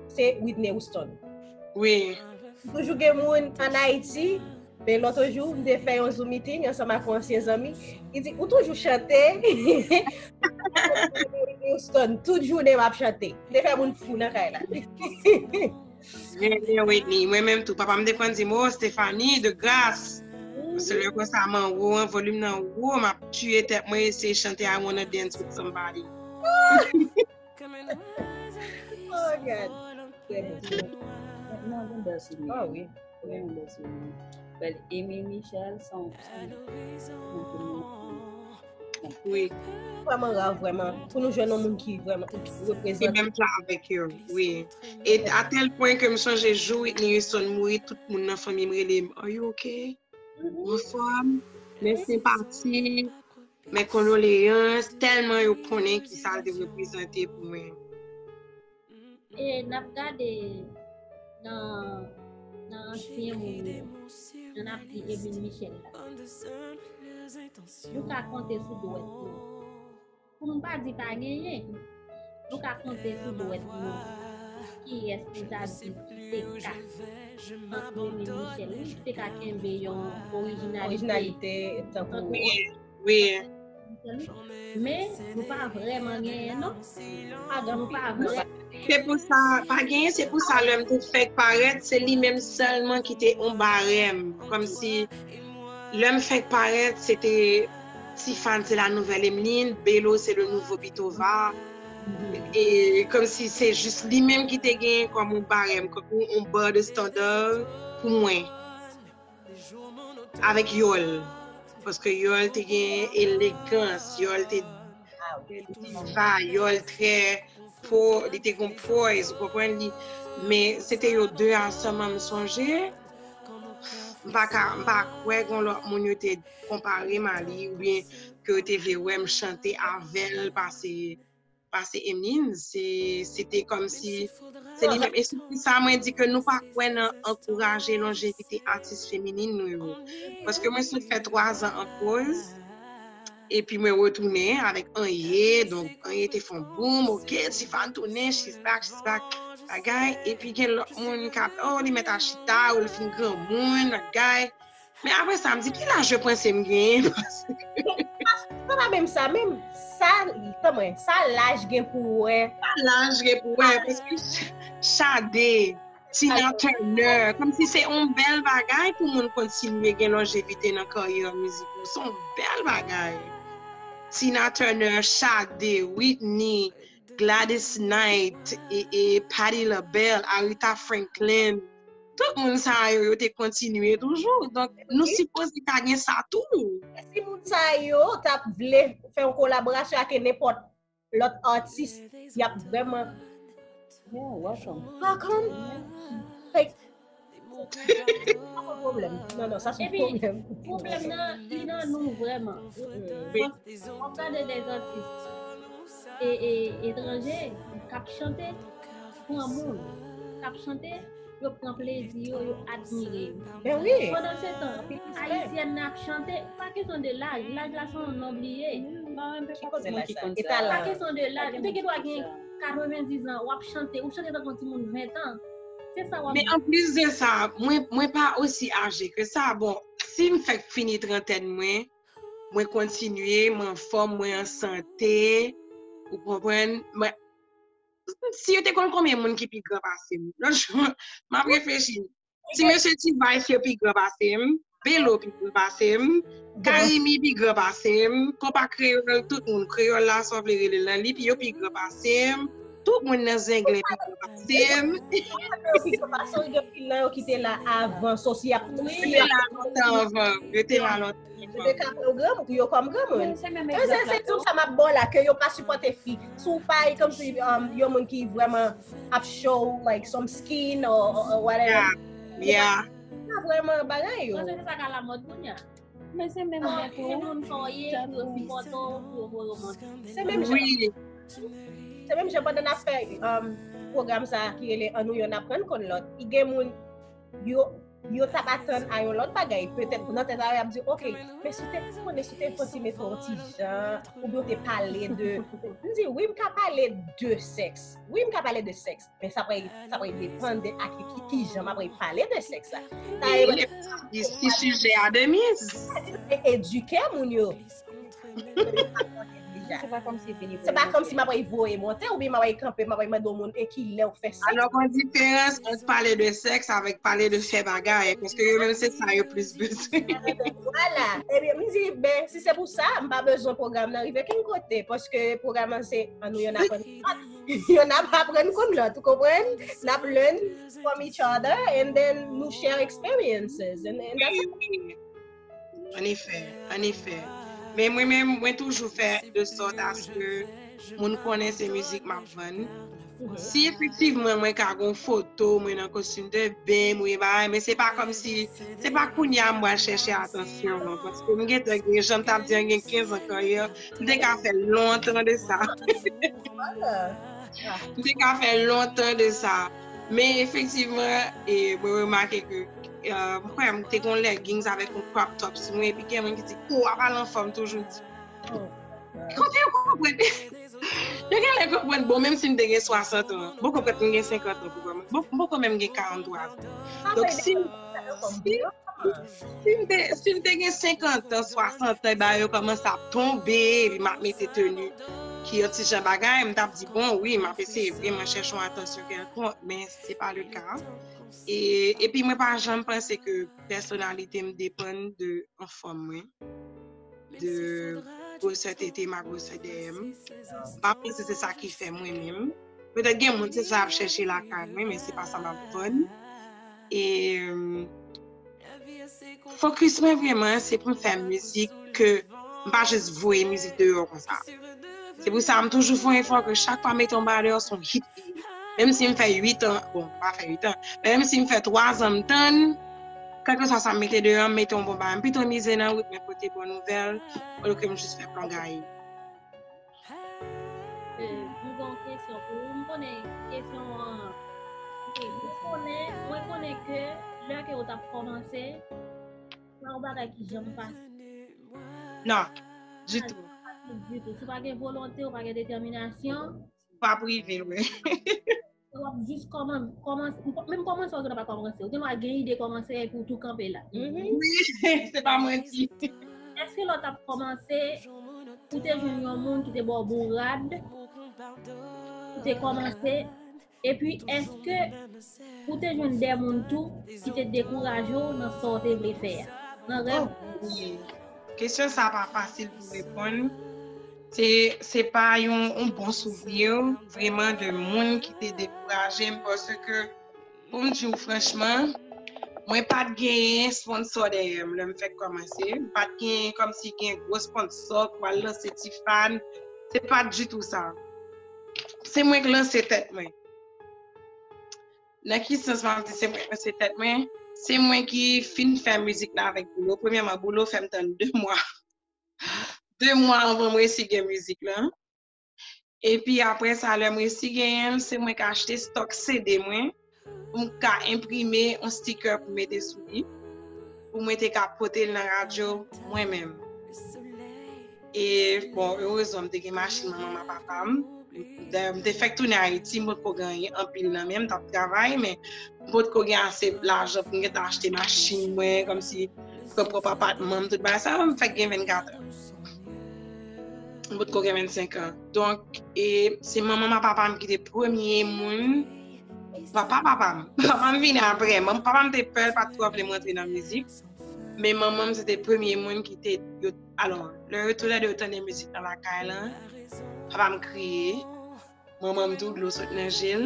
se Whitney Houston. Wi. Toujou gen moun ann Ayiti, men lòt jou, m te fè yon Zoom meeting ansanm ak yon ansyen zanmi, li di, ou toujou chante? Whitney Houston, tout jounen m ap chante. M te fè moun fou nan kay la. Renmen Whitney. Mwen menm tou. Papa m te konn di m, oh, Stephanie, de gras. Se lè konsa, m anwo, an volim nan wo, m ap tiye tèt mwen, eseye chante I wanna dance with somebody. Oh, God. Non, gen bèl souvni. Oh, wi. Gen yon bèl souvni. Bèl Amy Michel, son, son, Wi. Vrèman ra, vrèman. Pou nou jwenn yon moun ki vrèman, ki Se reprezante. Menm jan avèk yo, wi. E a tèl pwen ke m sonje jou Whitney Houston mouri, tout moun nan fanmi m rele m, are you okay? Ou anfòm? Men senpatik, men kondoleyans, tèlman yo konnen ki sa l te reprezante pou mwen. E n ap gade nan, nan ansyen moun yo, jan n ap di Emeline Michel la. Nou ka konte sou dwèt nou. Pou nou pa di pa genyen, nou ka konte sou dwèt nou. Kiyès nou ta di ki te ka ant Emeline Michel, wi, ki te ka kenbe yon orijinalite Orijinalite tankou. Wi. Men nou pa vrèman genyen, non. Nou pa vrè. Se pou sa, pa genyen, se pou sa lè m te fèk parèt, se li menm sèlman ki te yon barèm. Kòmsi lè m fèk parèt, se te Tiffany, c'est la nouvelle Emeline, Belo, c'est le nouveau Bitova. E kòmsi se jis li menm ki te genyen kòm yon barèm, kòm yon, yon bar de standard pou mwen. Avèk Yòl. Paske Yòl te gen elegans, Yòl te diva, Yòl trè po, li te gon poise, ou konprann li. Men se te yo de ansanm m sonje. M pa ka, m pa kwè gon lòt moun yo te konpare m a li, oubyen ke yo te vle wè m chante avè l, pase pase Emeline, se, se te kòm si, se li menm. E se pou sa mwen di ke nou pa kwè nan ankouraje lonjevite atis feminin nou yo. Paske mwen sot fè twa zan an poz, epi mwen retounen avèk Anye, donk Anye te fè yon boom, ok, Tiffany tounen, she's back, she's back, bagay, epi gen lòt moun k ap, oh, li mèt al chita, ou li fin granmoun, bagay. Men apre sa, m di, ki laj yo panse m genyen? Se pa menm sa, menm sa, tann mwen, sa laj gen pou wè. Sa laj gen pou wè, paske Sade, Tina Turner, kòmsi se yon bèl bagay pou moun kontinye gen lonjevite nan karyè mizik ou. Se yon bèl bagay. Tina Turner, Sade, Whitney, Gladys Knight, e, e Patti LaBelle, Aretha Franklin, tout moun sa yo, yo te kontinye toujou. Donk, nou sipoze ta gen sa tou. Si moun sa yo t ap vle fè yon kolaborasyon ak nenpòt lòt atis, y ap vrèman. Yeah, welcome. How come? Like, sa se pwoblèm. Non, non, sa se pwoblèm. Pwoblèm nan, li nan nou vrèman. W ap gade de atis e, e, etranje k ap chante pou moun, k ap chante yo pran plezi yo, yo admire yo. Ben wi. Pandan se tan, ayisyèn nan ap chante, pa kesyon de laj, laj la se yon non bliye. Pa kesyon de laj, ou te gen dwa gen katrevendiz an, w ap chante, ou chante tankou yon timoun ven an. Se sa w ap. Men anplis de sa, mwen, mwen pa osi aje ke sa. Bon, si m fèk fini trantèn mwen, mwen kontinye, mwen anfòm, mwen an sante, ou konprann? Mwen, si yo te konn konbyen moun ki pi gran pase m. Lòt jou, m ap reflechi. Ti mesye T-Vice yo pi gran pase m, Belo pi gran pase m, Karimi pi gran pase m, Konpa Kreyòl, tout moun, Kreyòl la, sa w vle rele l lan, li pi, yo pi gran pase m, tout moun nan Zenglen pi gran pase m. Yo pi gran pase w, gen pil nan yo ki te la avan, so si y ap. Yo te la lontan avan, yo te la lontan. Yo te ka pran granmoun, yo kòm granmoun. Se, se, se tout sa m ap ba w la, ke yo pa sipòte fi. Si w pa, e kòmsi, um, yon moun ki vrèman ap show, like, some skin or, or, or whatever. Yeah, yeah. Pa vrèman bagay yo. Paske se sa k alamòd kounye a. Men se menm jan tou. Se moun sa w ye, pou yo sipòte w, pou yo voye w monte. Se menm jan. Wi. Se menm jan pandan n ap fè, um, pwogram sa a ki rele An nou yonn aprann konn lòt. I gen moun, yo, yo t ap atann a yon lòt bagay. Petèt nan tèt a yo, y ap di, "Ok, men si w te konnen, si w te fè ti mete yon ti jan, oubyen w te pale de." M di, "Wi, m ka pale de sèks. Wi, m ka pale de sèks. Men sa pral, sa pral depann de ak ki, ki jan m ap pale de sèks la." Sa e, si sijè a de miz. Edike moun yo. Se pa kòmsi vini. Se pa kòmsi m ap voye monte oubyen m ap kanpe, m ap mande yon moun e kilè w fè sèks. Alò, gon diferans ant pale de sèks avèk pale de fè bagay, paske yo menm se sa yo plis bezwen. Vwala. Ebyen, m di, ben, si se pou sa, m pa bezwen pwogram nan rive kenn kote, paske pwogram nan se An nou yonn aprann lòt. Yonn ap aprann konn lòt, ou konprann? N ap learn from each other and then nou share experiences. And, and that's An efè, an efè. Men mwen menm, mwen toujou fè de sòt aske moun konnen se mizik m ap vann. Si efektivman mwen ka gon foto mwen nan kostim de ben, mwen bagay, men se pa kòmsi, se pa kounye a m pral chèche atansyon an, paske m gentan gen, jan m t ap di an, gen kenz an karyè, m te ka fè lontan de sa. M te ka fè lontan de sa. Men efektivman, e, mwen remake ke, e, m kwè m te gon leggings avèk yon crop top sou mwen, epi gen moun ki di, "Kou w ap al anfòm toujou." M di, "Kote yo konprann?" Yo genlè konprann, bon, menm si m te gen swasant an, m poko prèt m gen senkant an pou kòmanse. M poko menm gen karant twa an. Donk, si, si, si m te, si m te gen senkant an, swasant an, e bagay yo kòmanse ap tonbe, epi m ap mete teni ki yon ti jan bagay, m t ap di, "Bon, wi, m ap eseye vrèman chèche yon atansyon kèlkonk," men se pa le ka. E, epi mwen pa janm panse ke pèsonalite m depann de anfòm mwen, de gwosè tete m ak gwosè dèyè m. M pa panse se sa ki fè mwen menm. Petèt gen moun se sa y ap chèche lakay mwen, men se pa sa m ap vann. E, fokis mwen vrèman, se pou m fè mizik ke m pa jis voye mizik deyò konsa. Se pou sa m toujou fè yon efò ke chak fwa m mete yon bagay deyò, se yon hit li ye. Menm si m fè uit an, bon, m pa fè uit an, men menm si m fè twa zan m tann, kèlkeswa sa m mete deyò, m mete yon bon bagay. M pito mize nan wout, men pote bon nouvèl, olye ke m jis fè plon gaye. konnen kesyon an. Mwen konnen, mwen konnen ke lè ke w t ap kòmanse, se yon bagay ki janm fasil. Non, ditou. Ditou. Si w pa gen volonte, w pa gen detèminasyon, w ap rive lwen. W ap jis kòman, kòman, menm kòmanse, w gen dwa pa kòmanse. Ou gen dwa gen ide kòmanse epi w tou kanpe la. Wi, se pa manti. Èske lè w t ap kòmanse, ou te jwenn yon moun ki te ba w bourad pou te kòmanse? Epi, èske ou te jwenn de moun tou ki te dekouraje w nan sa w te vle fè a? Nan rèv ou? Wi. Kesyon sa pa fasil pou reponn. Se, se pa yon, yon bon souvni vreman de moun ki te dekouraje m paske, pou m di w franchman, mwen pa t genyen sponsò dèyè m lè m fèk kòmanse. M pa t genyen kòmsi gen gwo sponsò k pral lanse Tifàn. Se pa t ditou sa. Se mwen k lanse tèt mwen. Nan ki sans m ap di se mwen k lanse tèt mwen? Se mwen ki fin fè mizik la avèk Boulo. Premyèman, Boulo fè m tann de mwa. De mwa anvan m resi gen mizik lan. Epi apre sa, lè m resi genyen l, se mwen k achte stòk C D mwen pou m ka enprime yon sticker pou mete sou li, pou mwen te ka pote l nan radyo mwen menm. E, bon, erezman, m te gen machin manman m ak papa m. Dayè, m te fèk tounen Ayiti, m potko gen anyen anpil nan men m, m t ap travay, men m potko gen ase lajan pou m gentan achte machin mwen, kòmsi pran pwòp apatman m, tout bagay sa, m fèk gen vennkat an. M potko gen vennsenk an. Donk, e, se manman m ak papa m ki te premye moun. Papa, papa m. Papa m vini apre. Manm, papa m te pè, l pa t twò vle m rantre nan mizik. Men manman m, se te premye moun ki te, yo, alò, lè yo toulède yo tande mizik nan lakay lan, papa m kriye. Manman m tou, dlo sot nan je l.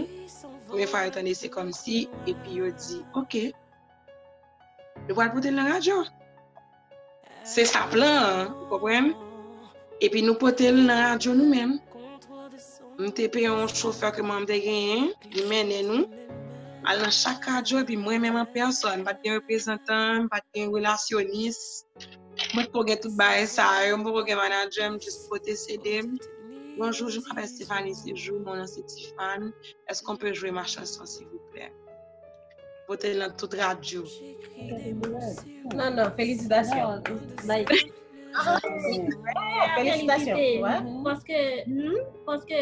Premye fwa yo tande, se kòmsi, epi yo di, oke, nou pral pote l nan radyo. Se sa plan an, ou konprann? Epi nou pote l nan radyo nou menm. M te peye yon chofè ke manman m te genyen, li mennen nou al nan chak radyo, epi mwen menm an pèsòn, m pa t gen reprezantan, m pa t gen relasyonis, m potko gen tout bagay sa yo, m potko gen manadjè, m jis pote C D m. Bonjour, je m'appelle Stéphanie Séjour, mon nom c'est Tiffany. Est-ce qu'on peut jouer ma chanson, s'il vous plaît? Pote l nan tout radyo. Non, non, felisitasyon. Felisitasyon. Paske, paske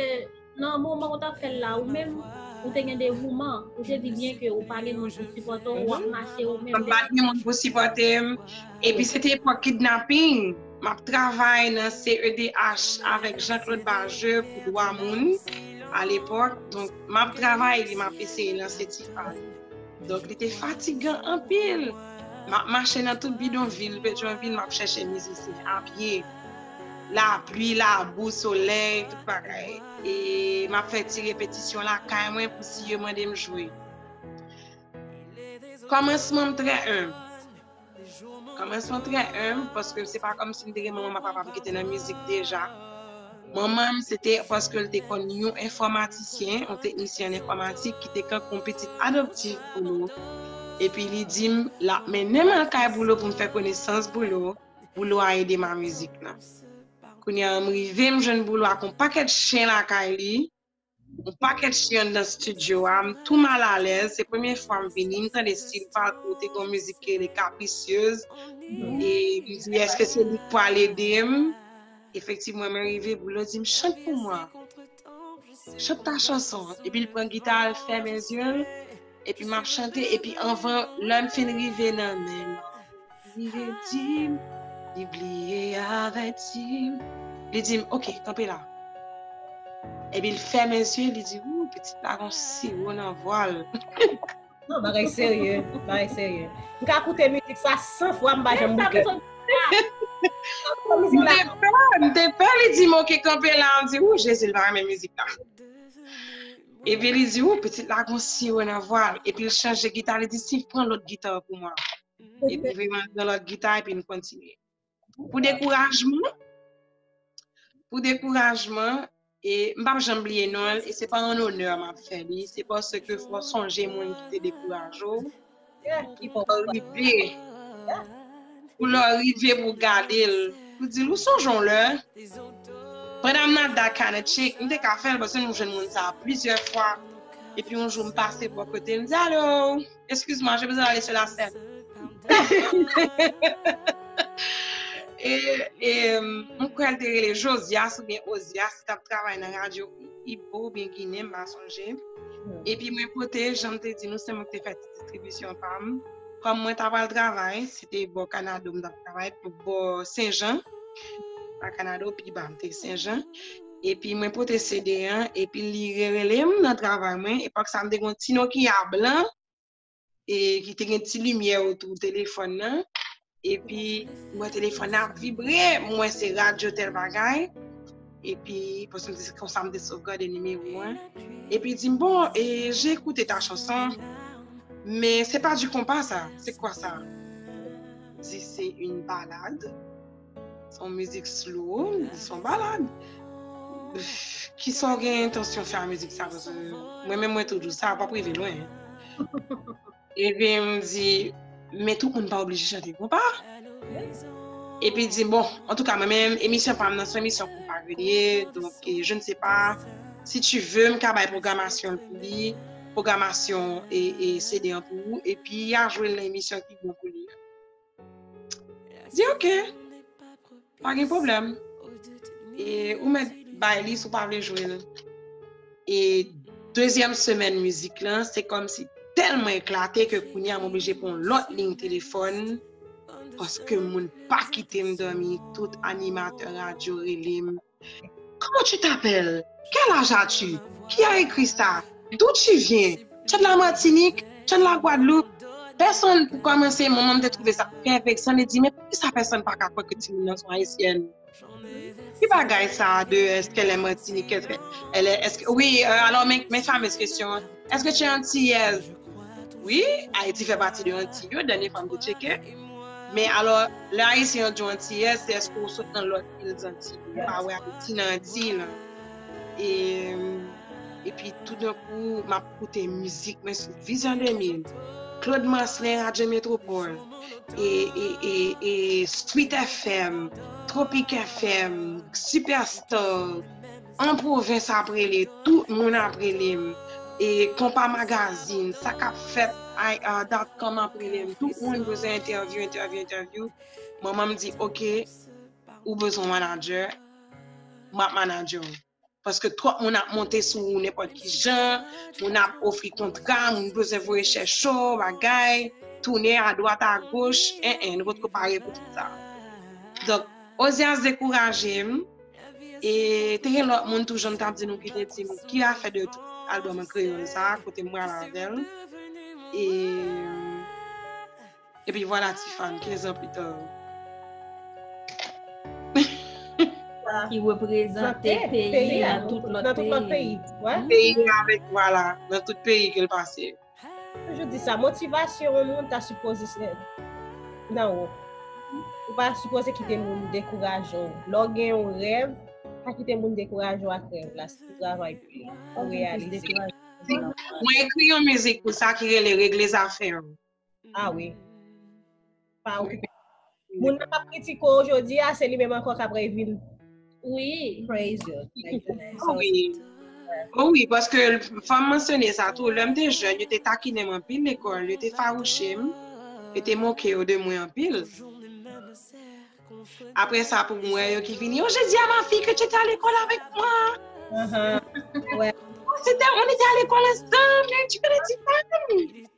nan moman ou t ap fè l la, ou menm, ou te gen devouman, ou te di byen ke ou pa gen moun pou sipòte w, w ap mache ou menm. Mwen pa t gen moun pou sipòte m. Epi se te epòk kidnaping. M ap travay nan C E D H avèk Jean Claude Bajeux pou dwa moun alepòk. Donk, m ap travay, epi m ap eseye lanse Tifàn. Donk, li te fatigan anpil. M ap mache nan tout bidonvil, Petyonvil, m ap chèche mizisyen a pye. Lapli, labou, solèy, tout bagay. E m ap fè ti repetisyon lakay mwen pou si yo mande m jwe. Kòmansman m trè enb. Kòmansman trè enb, paske se pa kòmsi m te gen manman m ak papa m ki te nan mizik deja. Manman m, se te paske l te konn yon enfòmatisyen, yon teknisyen an enfòmatik ki te kankou yon pitit adoptif Boulo. Epi li di m, l ap mennen m al kay Boulo pou m fè konesans Boulo. Boulo a ede m a mizik lan. Kounye a, m rive, m jwenn Boulo ak yon pakèt chen lakay li. Yon pakèt chen anndan estidyo a, m tou malalèz. Se premye fwa m vini, m tande Sylvain Cour te gen yon mizik ki rele Capricieuse. E m di, èske se li k pral ede m? Efektivman, mwen rive, Boulo di m, chante pou mwen. Chante ta chanson. Epi l pran gita, l fèmen zye l. Epi m ap chante. Epi anvan, lè m fin rive nan men l, li redi m, li bliye avèti m. Li di m, oke, kanpe la. Epi l fèmen zye, li di, ou, pitit la gon siwo nan vwa l. Non, bagay serye, bagay serye. M ka koute mizik sa san fwa, m pa janm bouke. M te pè, m te pè, li di m, oke, kanpe la, m di, ou, Jezi, l pa renmen mizik la. Epi li di, ou, pitit la gon siwo nan vwa l. Epi l chanje gita, li di, Steve, pran lòt gita pou mwen. Epi li pran lòt gita, epi n kontinye. Pou dekourajman, pou dekourajman, e m p ap janm bliye non l, e se pa an onè m ap fè li, se paske fò w sonje moun ki te dekouraje w, pou lè w rive, pou lè w rive pou w gade l, pou di l, ou sonje yon lè, But I'm not that kind of chick. M te ka fè l, paske m jwenn moun sa plizyè fwa. Epi yon jou, m pase bò kote, m di, "Alo, excuse-moi, j'ai besoin d'aller sur la scène." E, e, m kwè l te rele Josias oubyen Ozias, ki t ap travay nan radyo Ibo oubyen Ginen, m pa sonje. Epi mwen pote, jan m te di nou, se mwen ki te fè ti distribisyon pa m. Kòm mwen ta pral travay, se te bò Kanado m t ap travay, pou bò Senjan. Pa Kanado, pi ba, m te Senjan. Epi mwen pote C D an, epi li rerele m nan travay mwen. Epòk sa, m te gen yon ti Nokia blan, e ki te gen ti limyè otou telefòn nan. Epi, m wè telefòn nan ap vibre, m wè se radyo tèl bagay. Epi, paske m te, se konsa m te sovgade nimewo an. Epi, li di m, "Bon, et j'ai écouté ta chanson, mais c'est pas du compas, ça. C'est quoi ça?" M di, "C'est une balade. C'est une musique slow, c'est une balade." Pff, kisa w gen entansyon fè a mizik sa? Paske mwen menm, mwen tou dous, sa p ap rive lwen. Epi m di, "Men tout moun pa oblije chante konpa." Epi di, "Bon, antouka, mwen menm, emisyon pa m nan, se yon emisyon konpa ke li ye, donk, eh, je ne sais pas, si tu veux, m ka bay pwogramasyon pou li, pwogramasyon e, e C D an pou ou, epi a jwe l nan emisyon ki bon pou li." Di, "Ok, pa gen pwoblèm." E ou mèt bay li si w pa vle jwe l. E dezyèm semèn mizik lan, se kòmsi tèlman eklate ke kounye a m oblije pran yon lòt liy telefòn, paske moun pa kite m dòmi, tout animatè radyo rele m, "Comment tu t'appelles? Quel âge as-tu? Qui a écrit ça? D'où tu viens? Tu es de la Martinique? Tu es de la Guadeloupe?" Pèsonn, pou kòmanse, manman m te twouve sa trè veksan, li di, "Men poukisa pèsonn pa ka kwè ke timoun nan se yon ayisyèn?" Ki bagay sa de, est-ce qu'elle est Martinique, est-ce que elle est, est-ce que, oui, euh, alors, mes, mes fameuses questions, est-ce que tu es antillaise? Wi, Ayiti fè pati de Antiy yo, dènye fwa m te tcheke. Men alò, lè Ayisyen yo di w antiyèz, se èske w sot nan lòt il Zantiy yo, ou pa wè Ayiti nan Antiy lan. E, epi toudenkou, m ap koute mizik mwen sou Vizyon de mil, Claude Marcelin, Radyo Metropole, e, e, e, e Sweet F M, Tropic F M, Superstar, An Pwovens ap rele, tout moun ap rele m. E Konpa Magazine, Sa k ap fèt, ay, a, dot com ap rele m. Tout moun bezwen entèvyou, entèvyou, entèvyou. Manman m di, "Oke, ou bezwen yon manadjè, m ap manadjè w." Paske twòp moun ap monte sou ou nenpòt ki jan, moun ap ofri kontra, moun bezwen voye chèche w, bagay, tounen adwat agoch, en, en, nou potko pare pou tout sa. Donk, Ozias dekouraje m, e te gen lòt moun tou, jan m t ap di nou, ki te di m, "Ki afè de tout albòm an kreyòl sa a, kote m pral avè l?" E, epi vwala, Tifàn, kenz an pita. Ki reprezante peyi a tout lòt peyi. Peyi avèk, vwala, nan tout peyi ke l pase. Toujou di sa, motivasyon yon moun ta sipoze se nan ou. Ou pa sipoze kite moun dekouraje w. Lè w gen yon rèv, pa kite moun dekouraje w ak rèv la, si w travay pou li, pou reyalize. Mwen ekri yon mizik pou sa ki rele Regle Zafè w. Ah wi. Pa ou. Moun nan k ap kritike w jodi a, se li menm ankò k ap revin. Wi. Praise you. Oh wi. Oh wi, paske fò m mansyone sa tou. Lè m te jèn, yo te takinen m anpil lekòl, yo te fawouche m, yo te moke yo de mwen anpil. Apre sa, pou m wè yo ki vini, "Oh, j'ai dit à ma fille que tu étais à l'école avec moi. Uh-huh. Ouais. Oh, c'était, on était à l'école ensemble, tu connais Tifàn."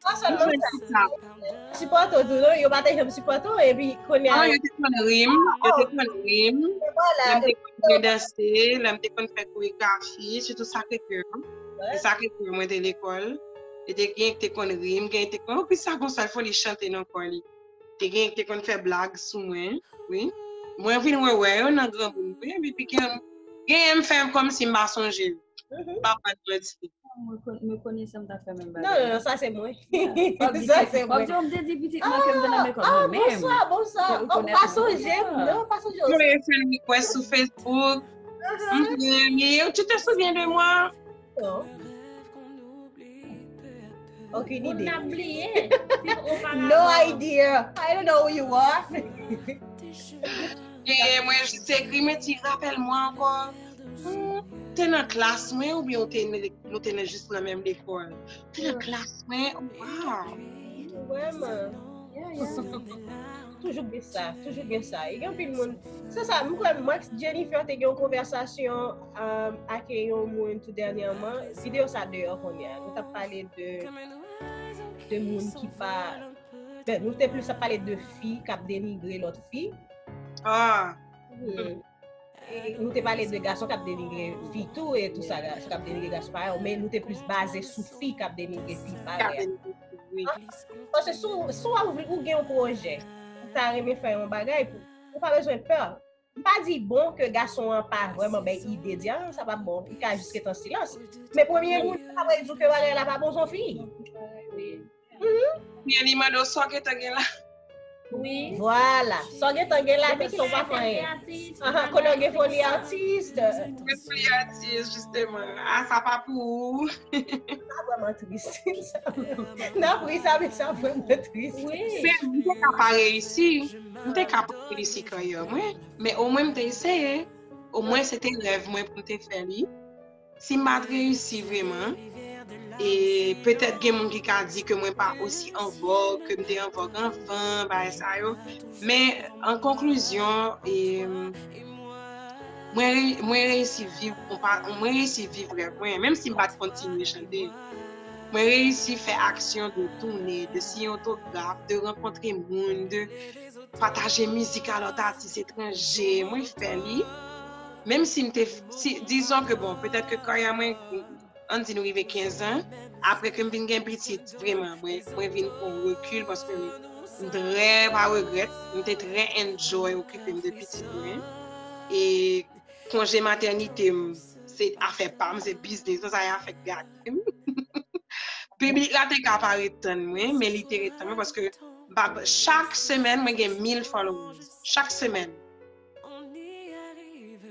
Non sèlman sa. Sipòte w tou, non? Yo pa te janm sipòte w, epi kounye a. Non, yo te konn ri m, yo te konn ri m. Lè m te konn danse, lè m te konn fè koregrafi, sitou Sacré-Cœur. E Sacré-Cœur mwen te lekòl. E te gen ki te konn ri m, gen ki te konn, "Oh, kisa konsa, fò li chante nan kò li." Te gen ki te konn fè blag sou mwen, wi. Mwen vin wè wè yo nan granmoun, wi, epi gen, genyen m fè kòmsi m pa sonje yo. M pa pral manti. Mwen konn, mwen konnen sa m ta fè menm Non, non, bagay. Non, sa se mwen. Sa se mwen. Wap di w m te di pitit mwen ke m te nan lekòl mwen menm. Bonswa, bonswa. Ou pa sonje m, non, pa sonje m. Mwen fè request sou Facebook. M renmen, tu te souviens de moi? Non. Aucune Moun idée. N ap bliye. No idea. I don't know who you are. E mwen jis ekri, mwen di, "Rappelle-moi encore." Ou te nan klas mwen oubyen ou te, nou te nan jis nan menm lekòl? Ou te nan klas mwen, waw. Vrèman. Yeah, yeah. Toujou gen sa, toujou gen sa. E gen anpil moun. Se sa, m kwè m ak Jennifer te gen yon konvèsasyon um, ak yon moun tou dènyèman. Videyo sa deyò kounye a. Nou t ap pale de de moun ki pa ben, nou te plis ap pale de fi k ap denigre lòt fi. Ah, Hmm. E nou te pale de gason k ap denigre fi tou e tou sa, gason k ap denigre gason parèy, men nou te plis baze sou fi k ap denigre fi parèy. Wi. Paske si w si w ap ou gen yon pwojè, ou ta renmen fè yon bagay, pou ou pa bezwen pè. M pa di bon ke gason an pa vrèman bay ide, di ah sa pa bon, li ka jis ret an silans. Men premye moun ki ta pral di w ke bagay la pa bon se yon fi. Byen li mande w sa w gentan gen la. Wi. Vwala, sa w gentan gen la, se w pa fè anyen. Ahan, kote w gen foli atis, Mwen foli atis, jisteman. Ah, sa pa pou ou. Sa vrèman tris. Nan pri sa, men sa vrèman tris. Wi. Men m te ka pa reyisi. M te ka pa reyisi kanyè mwen. Men omwen m te eseye. Omwen se te rèv mwen pou m te fè li. Si m pa t reyisi vrèman, e petèt gen moun ki ka di ke mwen pa osi an vòg ke m te an vòg anvan, bagay sa yo. Men an konklizyon, e, mwen, re- mwen reyisi viv, mwen pa- mwen reyisi viv rèv mwen, menm si m pa t kontinye chante. Mwen reyisi fè aksyon de tounen, de siyen otograf, de rankontre moun, de pataje mizik a lòt atis etranje. Mwen fè li. Menm si m te, si, dizon ke bon, petèt ke kanyè mwen, ann di nou rive kenz an, apre ke m vin gen pitit, vrèman, mwen, mwen vin pran rekil paske m trè pa regrèt, m te trè enjoy okipe m de pitit mwen. E konje matènite m, se afè pa m, se biznis mwen, sa e afè gade m. Piblik la te ka pa ret tann mwen, men li te ret tann mwen paske chak semèn mwen gen mil followers. Chak semèn.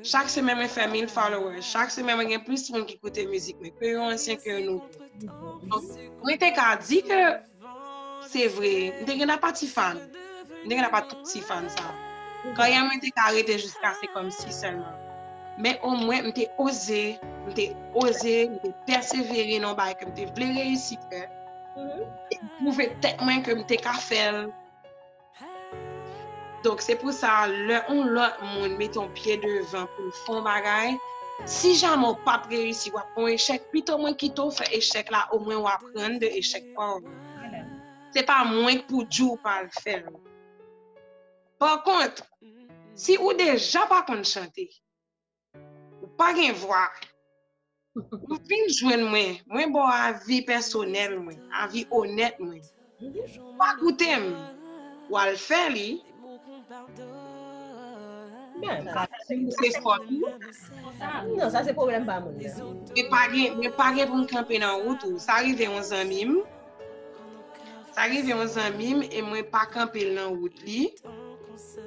Chak semèn mwen fè mil followers. Chak semèn mwen gen plis moun ki koute mizik mwen, ke yo ansyen, ke yo nouvo. Donk, mwen te ka di ke se vre, m te gen apa ti fan. M te gen apa tout ti fan sa. Kanyè mwen te ka rete jiska se kòmsi sèlman. Men omwen m te oze, m te oze, m te pèsevere nan yon bagay ke m te vle reyisi fè. E m pwouve tèt mwen ke m te ka fè l. Donk, se pou sa, lè yon lòt moun mete yon pye devan pou l fè yon bagay, si jamè w p ap reyisi, w ap fè yon echèk, pito mwen kite w fè echèk la, omwen w aprann de echèk pa w. Se pa mwen k pou di w pa al fè l. Pa kont, si ou deja pa konn chante, ou pa gen vwa, ou vin jwenn mwen, mwen ba w avi pèsonèl mwen, avi onèt mwen. Ou pa koute m, w al fè li. Ben, sa, Se fòt ou. Non, sa se pwoblèm pa moun nan. Mwen pa gen, mwen pa gen pou m kanpe nan wout ou. Sa rive yon zanmi m. Sa rive yon zanmi m e mwen pa kanpe l nan wout li.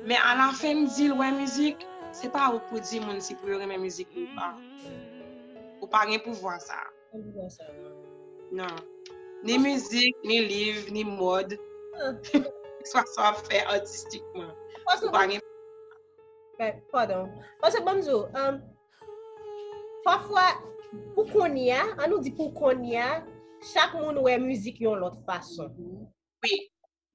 Men alafen m di l wè mizik, se pa ou pou di moun si pou yo renmen mizik ou pa. Ou pa gen pouvwa sa. Mwen di konsa. Non. Ni mizik, ni liv, ni mòd. Swa sa w ap fè atistikman. Ou pa gen Ben, pardon. Paske ban m di w, um, pafwa, pou kounye a, an nou di pou kounye a, chak moun wè mizik yon lòt fason. Wi.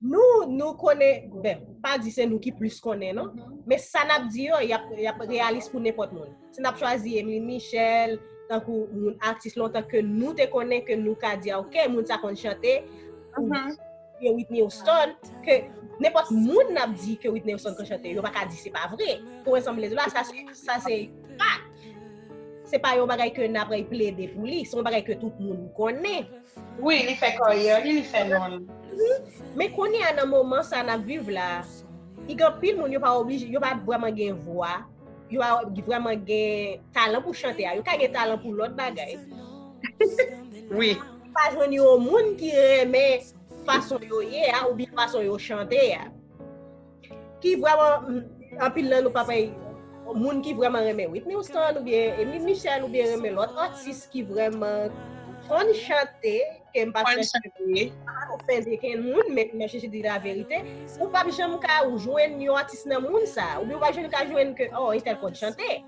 Nou, nou konnen, ben, pa di se nou ki plis konnen, non? Men sa n ap di yo, y ap, y ap reyalis pou nenpòt moun. Si n ap chwazi Emeline Michel, tankou moun atis lontan ke nou te konnen, ke nou ka di, "Ah, ok, moun sa konn chante," ou gen Whitney Houston, ke nenpòt moun n ap di ke Whitney Houston konn chante, yo pa ka di se pa vre. Pou ensanm lèzòt la, sa se, sa se fak. Se pa yon bagay ke n ap plede pou li, se yon bagay ke tout moun konnen. Wi, li fè karyè li, li fè non l. Men kounye a nan moman sa n ap viv la, i gen anpil moun yo pa oblije, yo pa vrèman gen vwa, yo pa vrèman gen talan pou chante a, yo ka gen talan pou lòt bagay. Wi. Pa jwenn yon moun ki renmen fason yo ye a oubyen fason yo chante a. Ki vrèman, mm, anpil nan nou pa pay moun ki vrèman renmen Whitney Houston oubyen Emeline Michel oubyen renmen lòt atis ki vrèman konn chante, ke m pa Konn chèche chante. pa ofende kenn moun, men m chèche di la verite. Ou p ap janm ka jwenn yon atis nan moun sa, oubyen ou pa janm ka jwenn ke, oh, entèl konn chante.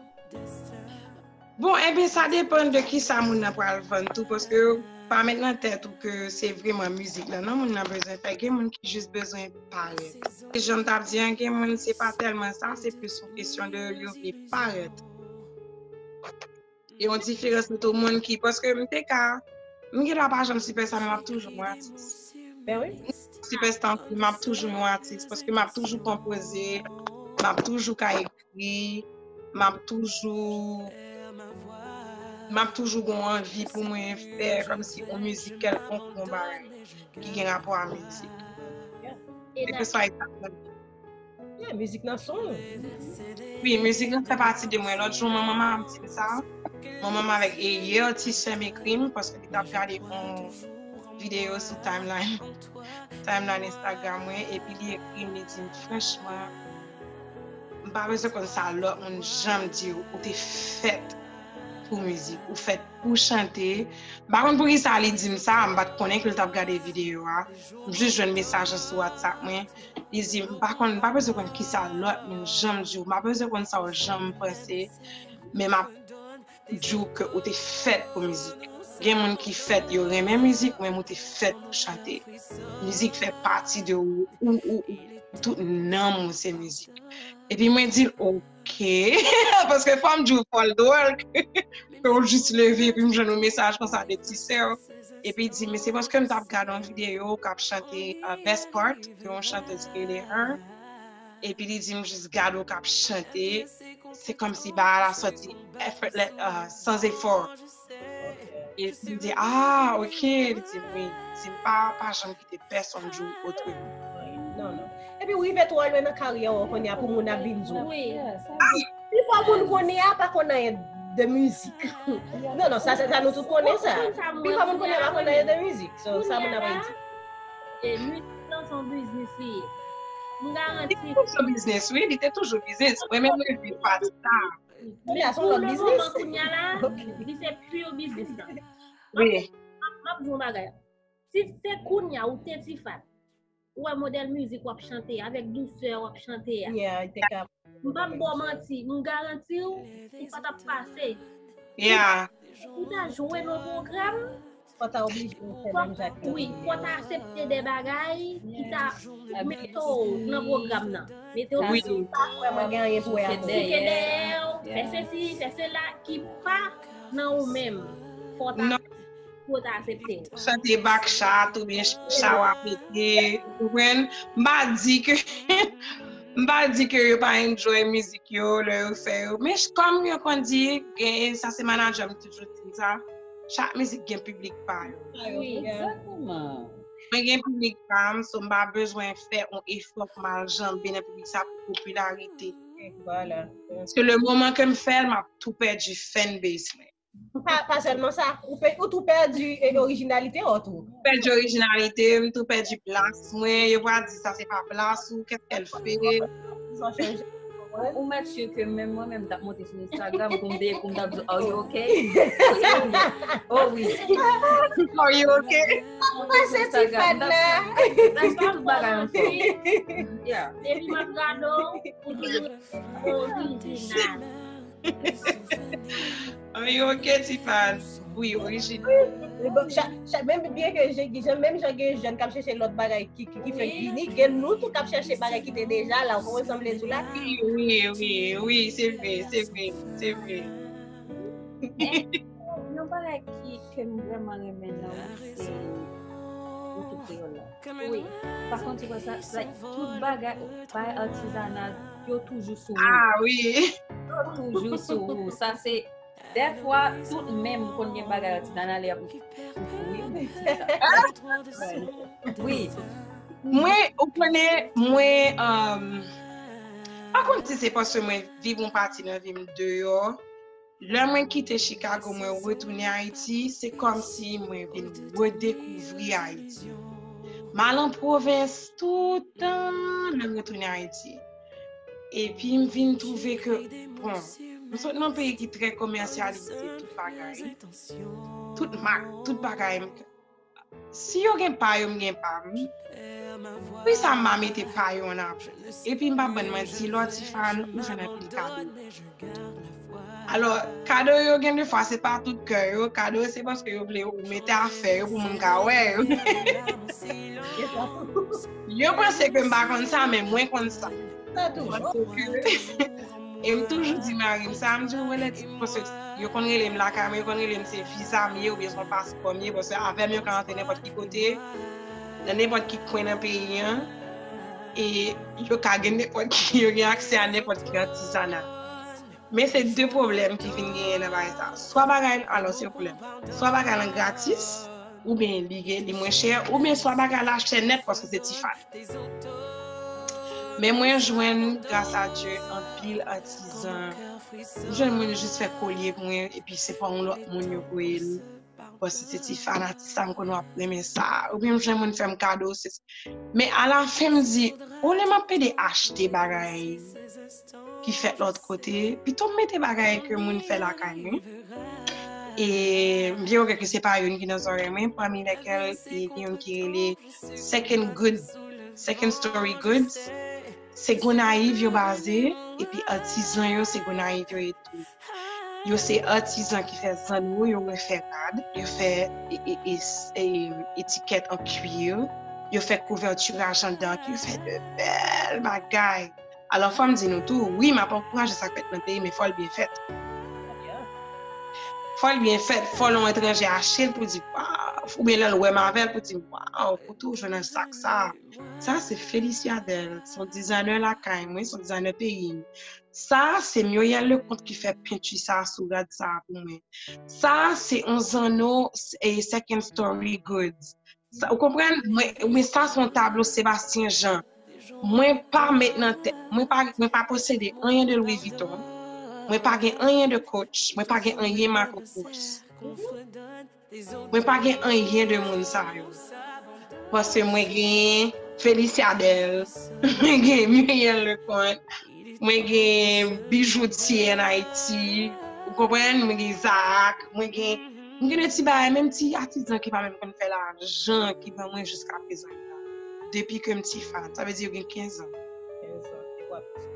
Bon, enben, sa depann de kisa moun nan pral vann tou, paske pa met nan tèt ou ke se vreman mizik lan non moun nan bezwen fè. Gen moun ki jis bezwen parèt. Jan m t ap di an, gen moun se pa tèlman sa, se plis yon kesyon de yo vle parèt. E yon diferans ant yon moun ki, paske m te ka, m gen dwa pa janm sipèsta, men m ap toujou yon atis. Ben wi. Sipèsta, m ap toujou yon atis, paske m ap toujou konpoze, m ap toujou ka ekri, m ap toujou, m ap toujou gen yon anvi pou mwen fè, kòmsi yon mizik kèlkonk, yon bagay ki gen rapò a mizik. E Kèlkeswa eta m nan. Yeah, mizik nan son. Wi, mizik lan fè pati de mwen. Lòt jou, manman m ap di m sa. Manman m avèk, e yè, ti sè m ekri m, paske li t ap gade yon videyo sou timeline, timeline Instagram mwen, epi li ekri m, li di m, franchman, m pa bezwen konn sa lòt moun janm di w, ou te fèt pou mizik, ou fèt pou chante. M pa konn poukisa li di m sa, m pa t konnen ke l t ap gade videyo a. M jis jwenn mesaj lan sou WhatsApp mwen. Li di, m pa konn, m pa bezwen konn kisa lòt moun janm di w, m pa bezwen konn sa w janm panse, men m ap di w ke ou te fèt pou mizik. Gen moun ki fèt, yo renmen mizik, men ou te fèt pou chante. Mizik fè pati de ou, ou, ou, ou, tout nanm ou se mizik. Epi mwen di l, ok, paske fò m di w fò l dwòl, ke w jis leve, epi m jwenn yon mesaj konsa de ti sè w. Epi l di, men se paske m t ap gade yon videyo k ap chante uh, Best Part, ke yon chantèz ki rele Her. Epi li di m jis gade w k ap chante, se kòmsi bagay la sòti effortless, uh, sans efò. Epi m di, ah, ok, li di m wi, li di m pa, pa janm kite pèsonn di w otreman. Non, non. Epi w rive twò lwen nan karyè w kounye a pou moun ap vin di w. Wi. Pifò moun kounye a pa konn anyen de mizik. Non, non, sa, sa, sa nou tout konnen sa. Pifò moun kounye a pa konn anyen de mizik. So, sa moun ap di. E mizik lan se yon biznis li ye. M Li garanti. te toujou biznis, wi, li te toujou biznis. Mwen menm, mwen viv pati sa. Kounye a se Pou yon lòt le biznis. Moman kounye a la, li se pure biznis lan. Wi. M ap di w yon bagay. Si se kounye a ou te Tifan, ou wè modèl mizik w ap chante, avèk dousè w ap chante a. Yeah, li te ka. M p ap ba w manti, m garanti w, ou pa t ap pase. Yeah. Ou ta jwe nan pwogram, Fò ta oblije fè menm jan ke wi, fò ta aksepte de bagay ki ta mete w nan pwogram nan. Mete w Wi. Sa vrèman gen anyen pou wè avè w. Pike dèyè w, fè sesi, fè sela, ki pa nan ou menm. Fò ta, Non. fò ta aksepte. Chante bak chat oubyen chat w ap pete, ou konprann? M pa di ke m pa di ke yo pa enjoy mizik yo lè yo fè yo, men kòm yo konn di, gen, sa se manadjè m toujou di m sa, chak mizik gen piblik pa yo. Wi. Egzakteman. Mwen gen piblik pa m, so m pa bezwen fè yon efò pou m al janbe nan piblik sa pou popilarite. Voilà. Paske le moman ke m fè l, m ap tou pèdi fanbase mwen. Pa, pa sèlman sa, ou, pe, ou tou pèdi e, orijinalite w tou. Pèdi orijinalite, m tou pèdi plas mwen, yo pral di sa se pa plas ou, qu'est-ce qu'elle fait? Sa chanje. Ou mèt si ke menm mwen menm m t ap monte sou Instagram pou m te, pou m t ap di, are you okay? Oh wi. Are you okay? Mwen se ti fad la. Prèske tout bagay anfòm. Yeah. Depi m ap gade w, ou toujou orijinal. Are you okay, Tifan? Wi, orijinal. Bon, chak, chak, menm byen ke je, je, menm jan gen jèn k ap chèche lòt bagay ki, ki, ki fèk vini, gen nou tou k ap chèche bagay ki te deja la, ou konprann sa m vle di w la? Wi, wi, wi, se vre, se vre, se vre. Yon bagay ki, ke m vrèman renmen nan ou, se ekip kreyòl la. Wi. Pa kont ou wè sa, like, tout bagay, bagay atizanal, yo toujou sou ou. Ah wi. Yo toujou sou ou. Sa se, dèfwa, tout menm konn gen bagay atizanal, y ap ou kouri. Wi. Mwen, ou konnen, mwen, um, pa konn si se paske mwen viv yon pati nan vi m deyò. Lè mwen kite Chicago, mwen retounen Ayiti, se kòmsi mwen vin redekouvri Ayiti. M al an pwovens toutan lè m retounen Ayiti. Epi m vin twouve ke, bon, m sot nan peyi ki trè komèsyalize tout bagay. Tout mak, tout bagay. Si yo gen pa yo, m gen pa m. Poukisa m pa mete pa yo ann avan? Epi m p ap bann manti, lè w ti fan, ou jwenn anpil kado. Alò, kado yo gen de fwa, se pa tout kè yo. Kado yo, se paske yo vle ou mete afè yo pou moun ka wè yo. Yo panse ke m pa konn sa, men mwen konn sa. Sa tou. Paske e m toujou di mari m sa, m di, "Ou wè lè ti," paske yo konn rele m lakay mwen, yo konn rele m se viza m ye, oubyen se yon paspò m ye, paske avè m yo ka antre nenpòt ki kote, nan nenpòt ki kwen nan peyi an, e yo ka gen nenpòt ki, yo gen aksè a nenpòt ki atizana. Men se de pwoblèm ki vin genyen nan bagay sa. Swa bagay, alò, se yon pwoblèm. Swa bagay lan gratis, oubyen li gen, li mwen chè, oubyen swa bagay la chè nèt paske se ti fan. Men mwen jwenn, gras a Dye, anpil atizan. M jwenn moun jis fè kolye pou mwen, epi se pa yon lòt moun yo voye l. Bon, si se ti fan atis sa, m konn w ap renmen sa. Oubyen m jwenn moun fè m kado, se, men alafen m di, olye m ap pede achte bagay ki fèt lòt kote, pito m mete bagay ke moun fè lakay mwen. E m byen regrèt ke se pa youn ki nan zòrèy mwen, pami lèkèl e gen youn ki rele Second Good, Second Story Goods. Se Gonayiv yo baze, epi atizan yo se Gonayiv yo ye tou. Yo se atizan ki fè zanno, yo refè rad, yo fè e, e, e, e, etikèt an kwir, yo fè kouvertiraj an dank, yo fè de bèl bagay. Alò, fò m di nou tou, wi, m ap ankouraje sa k fèt nan peyi, men fò l byen fèt. Fò l byen fèt, fò l yon etranje achte l pou di, "Waw," oubyen lè l wè m avè l pou di, "Waw, kote w jwenn nan sak sa?" Sa se Felicia Del, se yon dizayner lakay mwen, se yon dizayner peyi m. Sa se Muriel Leconte ki fè penti sa sou rad sa pou mwen. Sa se yon zanno e Second Story Goods. Sa, ou konprann? Mwen, men sa se yon tablo Sébastien Jean. Mwen pa met nan tèt, mwen pa, mwen pa posede anyen de Louis Vuitton. Mwen pa gen anyen de Coach, mwen pa gen anyen Marc Jacobs. Mwen pa gen anyen de moun sa yo. Paske mwen gen Felicia Del, mwen gen Muriel Leconte, mwen gen bijoutier an Ayiti, ou konprann? Mwen gen Isaac, mwen gen, mwen gen de ti bagay, menm ti atizan ki pa menm konn fè lajan, ki ban mwen jiska prezan yo la. Depi ke m ti fan, sa vle di yo gen kenz an. Kenz an, e w ap di.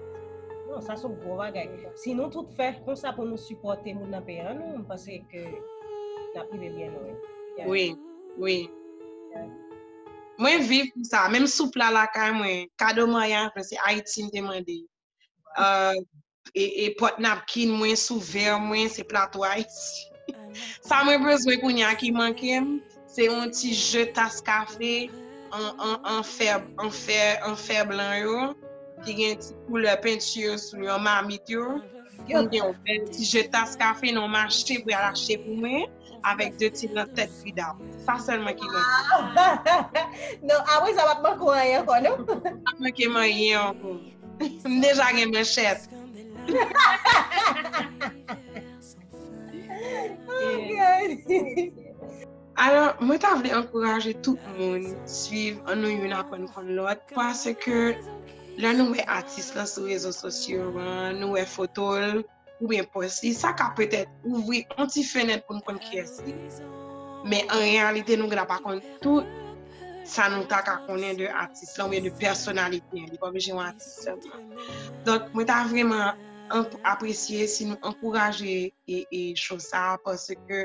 Non, sa se yon gwo bagay. Si nou tout fè konsa pou nou sipòte moun nan peyi an, nou, m panse ke n ap rive byen lwen. Yeah. Wi, wi. Yeah. Mwen viv pou sa. Menm soup la lakay mwen, kado maryaj mwen, se Ayiti m te mande. Euh, e, e pòt napkin mwen, sou vè mwen, se plato Ayiti. Sa mwen bezwen kounye a ki manke m, se yon ti je tas kafe an, an, an fè, an fè, an fè blan yo, ki gen ti koulè penti yo sou yo, mamit yo. Pou m gen yon bèl ti je tas kafe nan mache pou y al achte pou mwen, avèk de ti lantèt gridap. Sa sèlman ki manke. Non, apre sa, w ap manke w anyen ankò, non? Pa manke m anyen ankò. M deja gen manchèt. Oh, God. Alò, mwen ta vle ankouraje tout moun swiv Ann Nou Youn Aprann Konn Lòt, paske lè nou wè atis lan sou rezo sosyo an, nou wè foto l, oubyen pòs li, sa ka petèt ouvri yon ti fenèt pou n konn kiyès li. Men an reyalite, nou genlè pa konn tout sa nou ta ka konnen de atis lan oubyen de pèsonalite an. Li pa oblije yon atis sèlman. Donk, mwen ta vrèman anp-, apresye si nou ankouraje e, e cho sa a, paske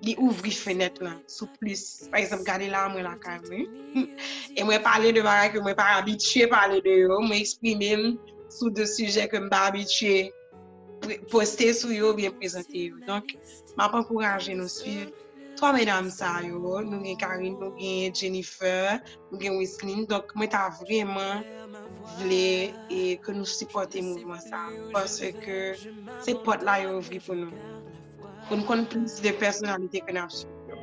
li ouvri fenèt lan sou plis. Pa egzanp, gade la, mwen lakay mwen. E mwen pale de bagay ke mwen pa abitye pale de yo. Mwen eksprime m sou de sijè ke m pa abitye pre-, poste sou yo oubyen prezante yo. Donk, m ap ankouraje nou swiv twa medam sa yo. Nou gen Karine, nou gen Jennifer, nou gen Wisline. Donk, mwen ta vrèman vle e ke nou sipòte mouvman sa. Paske se pòt la yo ouvri pou nou. Pou n konn plis de pèsonalite ke n ap swiv yo.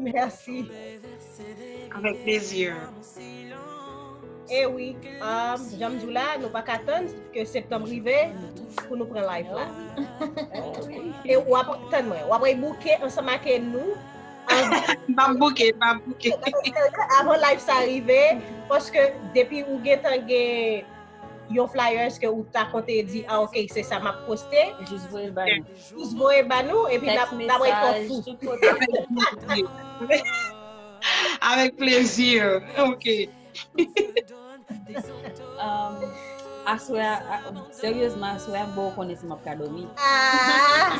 Mèsi. Avèk plezi. E wi, um, jan m di w la, nou pa ka tann ke septanm rive pou nou pran live la. E w ap, tann mwen, w ap rebouke ansanm ak nou. M ap bouke, m ap bouke. Avan live sa rive, paske depi ou gentan gen yon flyers ke ou ta konte di, "Ah, ok, se sa m ap poste." Jis voye l ba nou. Jis voye ba nou, epi n ap, n ap wè fò fou. Tout kote. Avèk plezi. Ok. Um, aswè a, a- seryezman, aswè a, m poko konnen si m ap ka dòmi. Ah!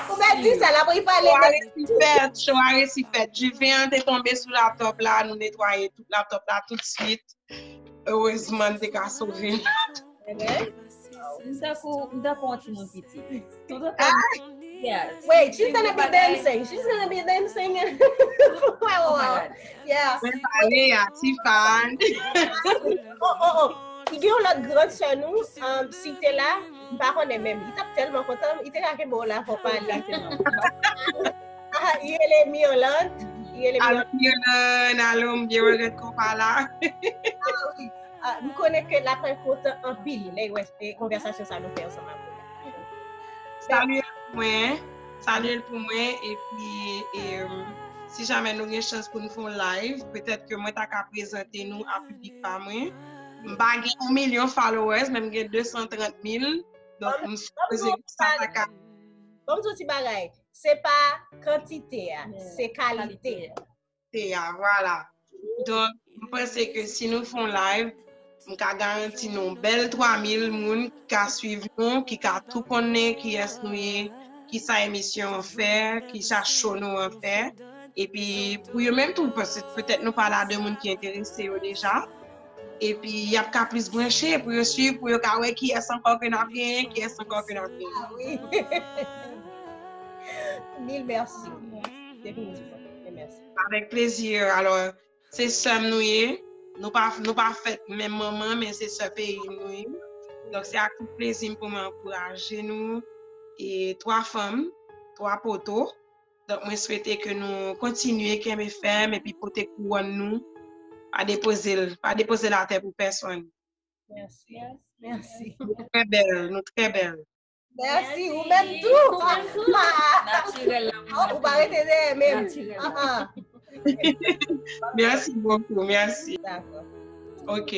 Ou mèt di sa, l ap repale Show a de resi fèt, show a resi fèt. Diven an te tonbe sou laptop la, nou netwaye tout laptop la tout swit. Erezman, n te ka sove l. M tankou, m tankou yon timoun piti. Tout otan, yes. Wait, she's gonna be dancing. She's gonna be dancing. Wow, Oh my wow. God. Yeah. Mwen pale a Tifan. Oh, oh, oh. Ki gen yon lòt gran sè nou, um, si te la, m pa konnen menm. Li t ap tèlman kontan, li te ka kenbe w la fò pale. Exactement. Ah, li rele Mirlande. Li rele Alo Mirlande. Mirlande, alo, m byen wè gèt konpa la. Ah, wi. Ah, m konnen ke l ap kontan anpil lè l wè e konvèsasyon sa nou fè ansanm avè w la. Salye l pou mwen. Salye l pou mwen. Epi, e, si jamè nou gen chans pou nou fè yon live, petèt ke mwen ta ka prezante nou a piblik pa mwen. M pa gen yon milyon followers, men m gen de san trant mil. Donk, m sipoze ke sa ta ka Ban m di w ti bagay. Se pa kantite a, se kalite. te a, vwala. Donk, m panse ke si nou fè yon live, m ka garanti nou bèl twa mil moun ki ka swiv nou, ki ka tou konnen kiyès nou ye, kisa emisyon an fè, kisa show nou an fè. Epi pou yo menm tou, paske petèt nou pale a de moun ki enterese yo deja. Epi y ap ka plis branche pou yo swiv, pou yo ka wè kiyès ankò ke n ap genyen, kiyès ankò ke n ap genyen. Ah wi. Mil mèsi. Definitivman. Mil mèsi. Avèk plezi. Alò, se sè m nou ye. Nou pa, nou pa fèt menm manman, men se sè peyi m nou ye. Donk, se ak tout plezi m pou mwen ankouraje nou. E twa fanm, twa poto. Donk, mwen swete ke nou kontinye kenbe fèm epi pote kouwòn nou. Pa depoze l, pa depoze l atè pou pèsonn. Mèsi. Mèsi. Nou trè bèl, nou trè bèl. Mèsi, ou menm tou. Natirèl la. Oh, ou pa rete dèyè menm. Natirèl la. Ah, ah. Mèsi bokou, mèsi. Dakò. Ok.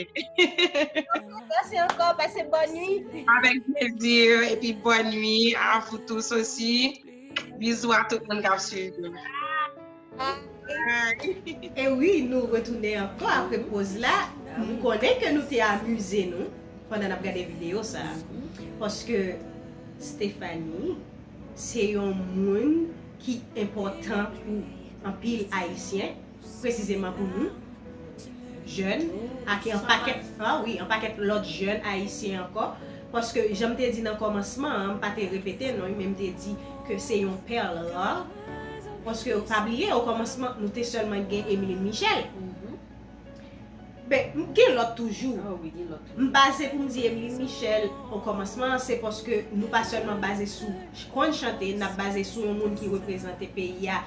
Mèsi ankò, pase bòn nuit. Avèk plezi, epi bòn nuit à vous tous aussi. Bizou a tout moun k ap swiv nou. Bye. E wi, nou retounen ankò apre poz la. M konnen ke nou te amize nou pandan n ap gade videyo sa. Paske Stephanie se yon moun ki enpòtan pou anpil Ayisyen, presizeman pou nou, jèn, ak yon pakèt, ah wi, yon pakèt lòt jèn Ayisyen ankò. Paske, jan m te di nan kòmansman an, m pa te repete non, men m te di ke se yon perle rare. Paske, pa bliye, o kòmansman, nou te sèlman gen Emeline Michel. Ben, m gen lòt toujou. Oh, wi, gen lòt. M baze pou m di Emeline Michel, o kòmansman, se paske nou pa sèlman baze sou konn chante, n ap baze sou yon moun ki reprezante peyi a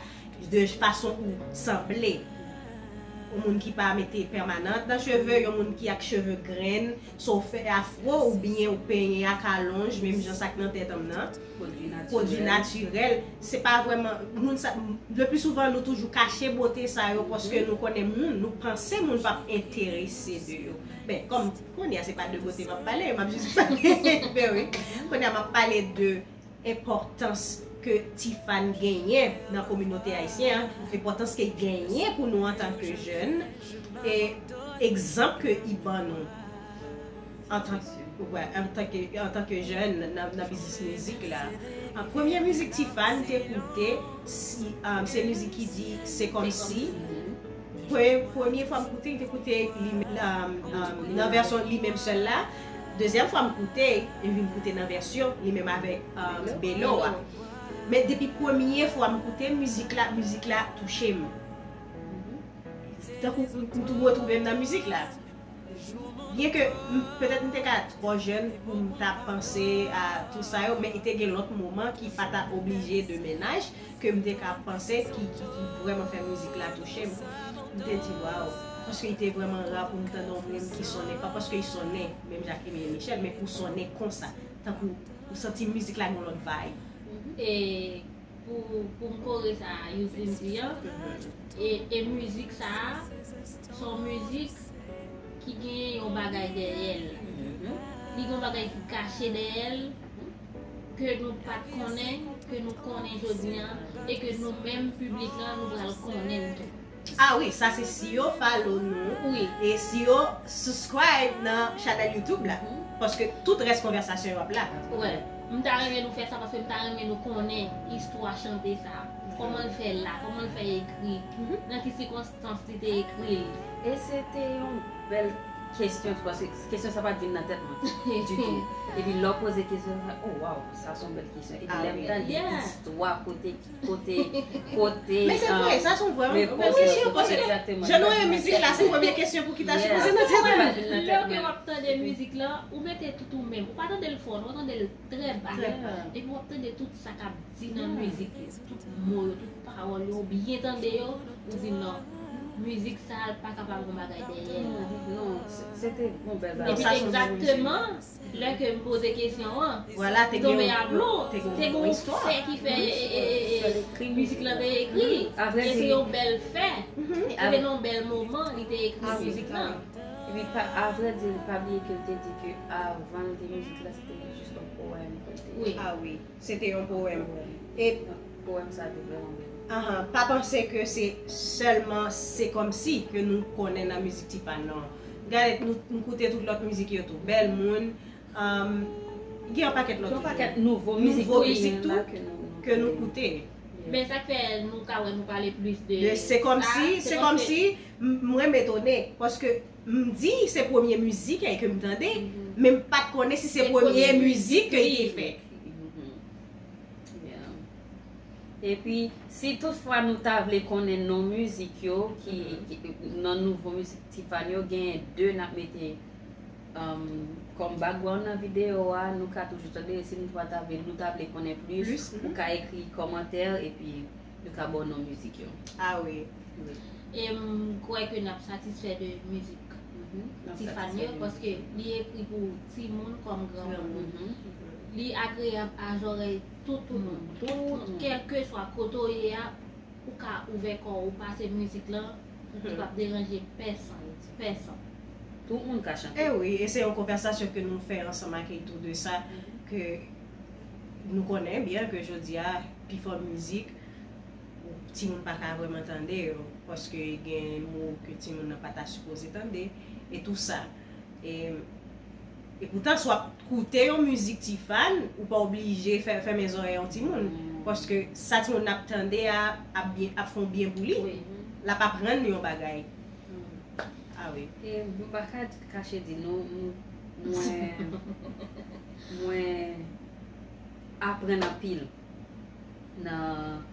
de fason ou sanble. Yon moun ki pa mete pèmanant nan cheve, yon moun ki ak cheve grenn, so w fè afro oubyen ou penyen ak alonj, menm jan sa k nan tèt an m nan. Pwodui Pwodui natirèl. Natirèl, se pa vrèman, moun sa, le pli souvan nou toujou kache bote sa yo paske nou konnen moun, nou panse moun p ap enterese de yo. Ben, kòm kounye a se pa de bote m ap pale, m ap jis pale, ben wi, kounye a m ap pale de enpòtans ke Tifan genyen nan kominote ayisyen an, enpòtans ke l genyen pou nou antanke jèn, e egzanp ke l ban nou antanke, wè, antanke, antanke jèn nan, nan biznis mizik la. An premye mizik Tifan te koute, si, um, se mizik ki di Se kòmsi. Pre-, premye fwa m koute, m te koute li, um, um, nan vèsyon li menm sèl la. Dezyèm fwa m koute, m vin koute nan vèsyon li menm avèk, um, Belo a. Men depi premye fwa m koute mizik la, mizik la touche m. Tankou m, m tou retwouve m nan mizik la. Byen ke m, petèt m te ka twò jèn pou m ta panse a tout sa yo, men te gen lòt moman ki pa ta oblije de mennaj ke m te ka panse ki, ki, ki vrèman fè mizik la touche m. M te di, waw, paske li te vrèman ra pou m tande yon moun ki sonnen, pa paske li sonnen, menm jan ak Emeline Michel, men pou sonnen konsa, tankou ou santi mizik la gen yon lòt vibe. E pou, pou m kore sa Yusline di an, e, e mizik sa a, se yon mizik ki gen yon bagay dèyè l. Li gen yon bagay ki kache dèyè l, ke nou pa t konnen, ke nou konnen jodi an, e ke nou menm piblik lan, nou pral konnen l tou. Ah wi, sa se si yo follow nou. Wi. E si yo subscribe nan chanèl YouTube la. Paske tout rès konvèsasyon yo ap la. Wè. M ta renmen nou fè sa paske m ta renmen nou konnen istwa chante sa. Kòman l fè la, kòman l fè ekri, nan ki sikonstans li te ekri l. E se te yon bèl kesyon tou, paske kesyon sa pa t vin nan tèt mwen ditou. Epi lè w poze kesyon, mwen, oh waw, sa se yon bèl kesyon. Epi lè m tande istwa kote kote kote Men se vre, sa se yon vrè bèl kesyon paske jan nou renmen mizik la, se premye kesyon pou ki ta sipoze nan tèt nou. Lè ke w ap tande mizik la, ou mete tout ou menm. Ou pa tande l fò, non, ou tande l trè ba. Epi w ap tande tout sa k ap di nan mizik yo, tout mo yo, tout pawòl yo, ou byen tande yo, ou di non, mizik sa a pa ka pa gon bagay dèyè l. Non, se te yon bèl bagay. Epi egzakteman, lè ke m poze kesyon an, m tonbe a dlo. Te gon fè ki fè mizik lan te ekri. E se yon bèl fè. E se te nan yon bèl moman li te ekri mizik lan. Epi, avrèdi, pa bliye ke l te di ke avan l te mizik la, se te jis yon powèm ke l te ekri. Ah wi, se te yon powèm. E powèm sa te vrèman bèl. Ahan, pa panse ke se sèlman Se kòmsi ke nou konnen nan mizik Tiffany non. Gade, nou, nou koute tout lòt mizik yo tou. Bèl Moun, um, gen yon pakèt lòt. Yon pakèt nouvo mizik tou ke nou koute. Men sa k fè nou ka wè nou pale plis de. Se kòmsi, se kòmsi, mwen m etone, paske m di se premye mizik ke m tande, men m pa t konnen si se premye mizik ke l te fè. Epi, si toutfwa nou ta vle konnen non mizik yo, ki, ki nan nouvo mizik Tiffany yo, genyen de n ap mete um, kòm background nan videyo a, nou ka toujou tande, e si nou pa ta vle, nou ta vle konnen plis, ou ka ekri kòmantè, epi nou ka ba w non mizik yo. Ah wi. E m kwè ke n ap satisfè de mizik Tiffany yo, paske li ekri pou timoun kòm granmoun. Li agreyab a zòrèy tout moun, tout moun, kèlkeswa kote w ye a, ou ka ouvè kò w, ou pase mizik lan, li p ap deranje pèsonn, pèsonn. Tout moun ka chante. E wi, e se yon konvèsasyon ke nou fè ansanm ak Etou de sa, ke nou konnen byen ke jodi a, pifò mizik, timoun pa ka vrèman tande yo, paske gen mo ke timoun nan pa ta sipoze tande, e tou sa. E, e poutan, si w ap koute yon mizik Tiffany, ou pa oblije fè, fèmen zòrèy yon timoun, paske sa timoun nan ap tande a ap, byen, ap fè yon byen pou li. L ap aprann li yon bagay. Ah wi. E m pa ka kache di nou, m, mwen, mwen aprann anpil nan,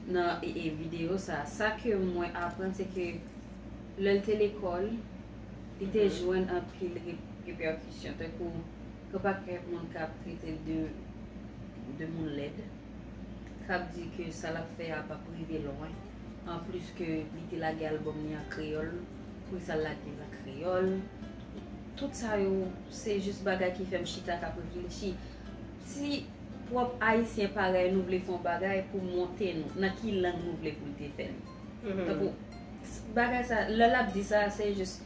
nan e, e, videyo sa. Sa ke mwen aprann, se ke lè l te lekòl, li te jwenn anpil re, repèkisyon. Tankou, gen pakèt moun k ap trete l de, de moun lèd, k ap di ke sa l ap fè a p ap rive lwen. Anplis ke li te lage albòm li an kreyòl, poukisa l lage l an kreyòl? Tout sa yo, se jis bagay ki fè m chita k ap reflechi. Si pwòp Ayisyen parèy nou vle fè yon bagay pou monte nou, nan ki lang nou vle pou l te fè li? Tankou, bagay sa, lè l ap di sa, se jis,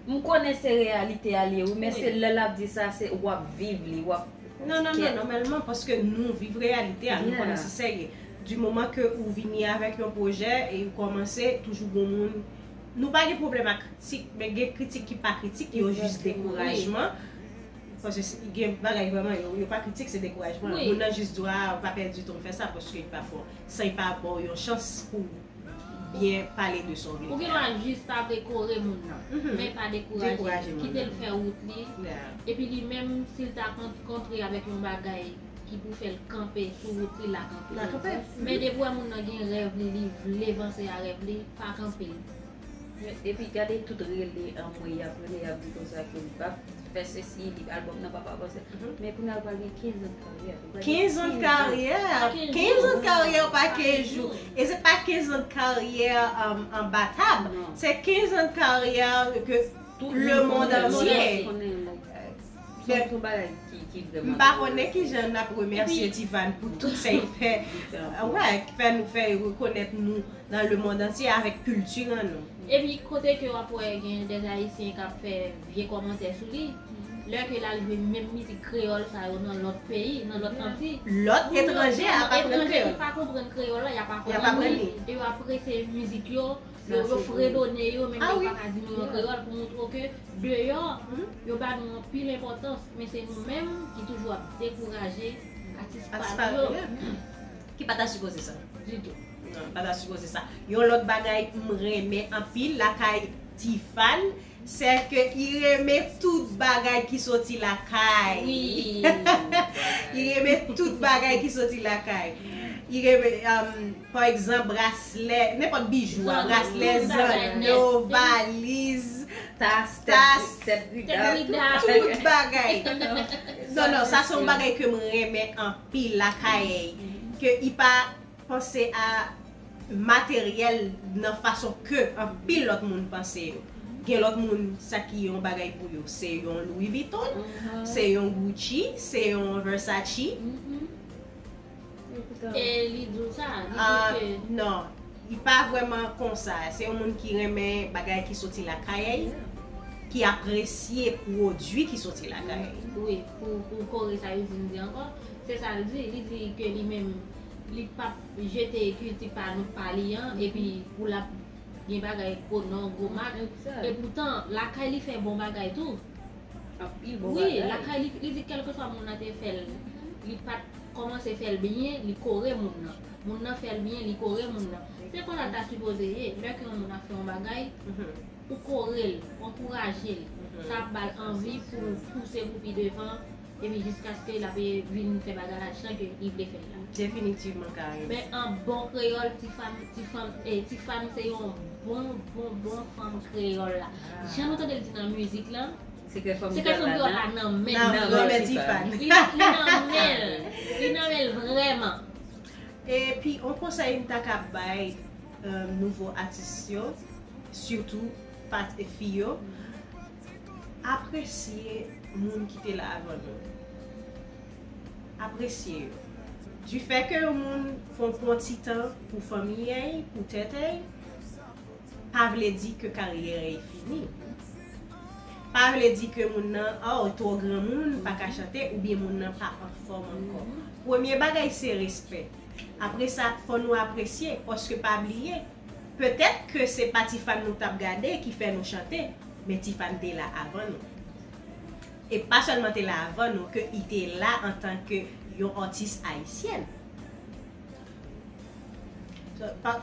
m konnen se reyalite a l ye, wi, men se lè l ap di sa, se w ap viv li, w ap. Non, non, non, nòmalman, paske nou viv reyalite a, nou konnen se sa l ye. Di moman ke ou vini avèk yon pwojè e ou kòmanse, toujou gon moun. Nou pa gen pwoblèm ak kritik, men gen kritik ki pa kritik, yo jis dekourajman. Paske gen bagay vrèman, yo, yo pa kritik, se dekourajman. Moun nan jis di w, a, ou pa pèdi tan w fè sa, paske li pa bon. San li pa ba w yon chans pou byen pale de sa w vle fè. Ou gen dwa jis pa vle kore moun nan, men pa dekouraje l. Kite l fè wout li. Epi li menm, si l ta kontre avèk yon bagay ki pou fè l kanpe sou wout li, l a kanpe. Men depi w wè moun nan gen rèv li, li vle vanse a rèv li, pa kanpe l. Epi gade tout rele anmwe y ap rele, y ap di konsa ke li p ap fè sesi, li albòm nan p ap avanse. Men kounye a l pral gen kenz an de karyè. Kenz an de karyè. Kenz an de karyè pa kenz jou. E se pa kenz an de karyè anba tab. Se kenz an de karyè ke le mond antye. M pa konnen kijan n ap remèsye Tiffany pou tout sa l fè. Wè, ki fè nou fè rekonèt nou nan le mond antye avèk kilti an nou. Epi kote ke w ap wè gen dè Ayisyen k ap fè vye kòmantè sou li, lè ke l al jwe menm mizik kreyòl sa yo nan lòt peyi, nan lòt kanti, lòt etranje a pa konprann kreyòl. Etranje ki pa konprann kreyòl la, y ap aprann li. E yo apresye mizik yo, Yo, yo fredone yo, menm yo pa ka di nou an kreyòl pou montre w ke deyò, yo ba nou anpil enpòtans, men se nou menm ki toujou ap dekouraje atis pa nou yo. Ki pa ta sipoze sa. Ditou. Non, pa ta sipoze sa. Yon lòt bagay m renmen anpil lakay Tifan, se ke i renmen tout bagay ki soti lakay. Wi. I renmen tout bagay ki soti lakay. I renmen, um, pa egzanp, braslè, nenpòt bijou a, braslè, zanno, valiz, tas, tas, tèt rida, tout bagay. Non, non, sa se yon bagay ke m renmen anpil lakay, ke i pa panse a materyèl nan fason ke anpil lòt moun panse yo. Gen lòt moun, sa ki yon bagay pou yo, se yon Louis Vuitton, se yon Gucci, se yon Versace. E li di w sa, li di w ke non, li pa vrèman konsa. Se yon moun ki renmen bagay ki soti lakay, ki apresye pwodui ki soti lakay. Wi, pou, pou kore sa Yuzin di ankò, se sa l di. Li di ke li menm, li p ap jete kilti pa nou, pa li an, epi pou l ap gen bagay gwo non, gwo mak. E poutan, lakay li fè bon bagay tou. Anpil bon bagay. Wi, lakay li, li di kèlkeswa moun nan te fè l, li pa t kòmanse fè l byen, li kore moun nan. Moun nan fè l byen, li kore moun nan. Se konsa l ta sipoze ye. Lè ke yon moun ap fè yon bagay, ou kore l, ou ankouraje l. Sa ap ba l anvi pou l pouse pou pi devan, epi jiskaske l ap vin fè bagay la jan ke li vle fè l la. Definitivman, Carine. Men an bon kreyòl, ti fanm, ti fanm, eh, ti fanm se yon bon, bon, bon fanm kreyòl la. Jan nou tande l di nan mizik lan, se ke fanm kreyòl la nan men, nan men ti fanm. Li, li nan men l. Li nan men l vrèman. Epi, yon konsèy m ta ka bay, eh, nouvo atis yo, sitou pa fi yo, apresye moun ki te la avan nou. Apresye yo. Difè ke yon moun fè yon bon ti tan pou fanmi a'y, pou tèt a'y, pa vle di ke karyè a'y fini. Pa vle di ke moun nan, oh, twò granmoun, pa ka chante, oubyen moun nan pa anfòm ankò. Premye bagay se respè. Apre sa, fò nou apresye, paske pa bliye, petèt ke se pa Tifan nou t ap gade ki fè nou chante, men Tifan te la avan nou. E pa sèlman te la avan nou, ke i te la antanke yon atis ayisyèn. Pa,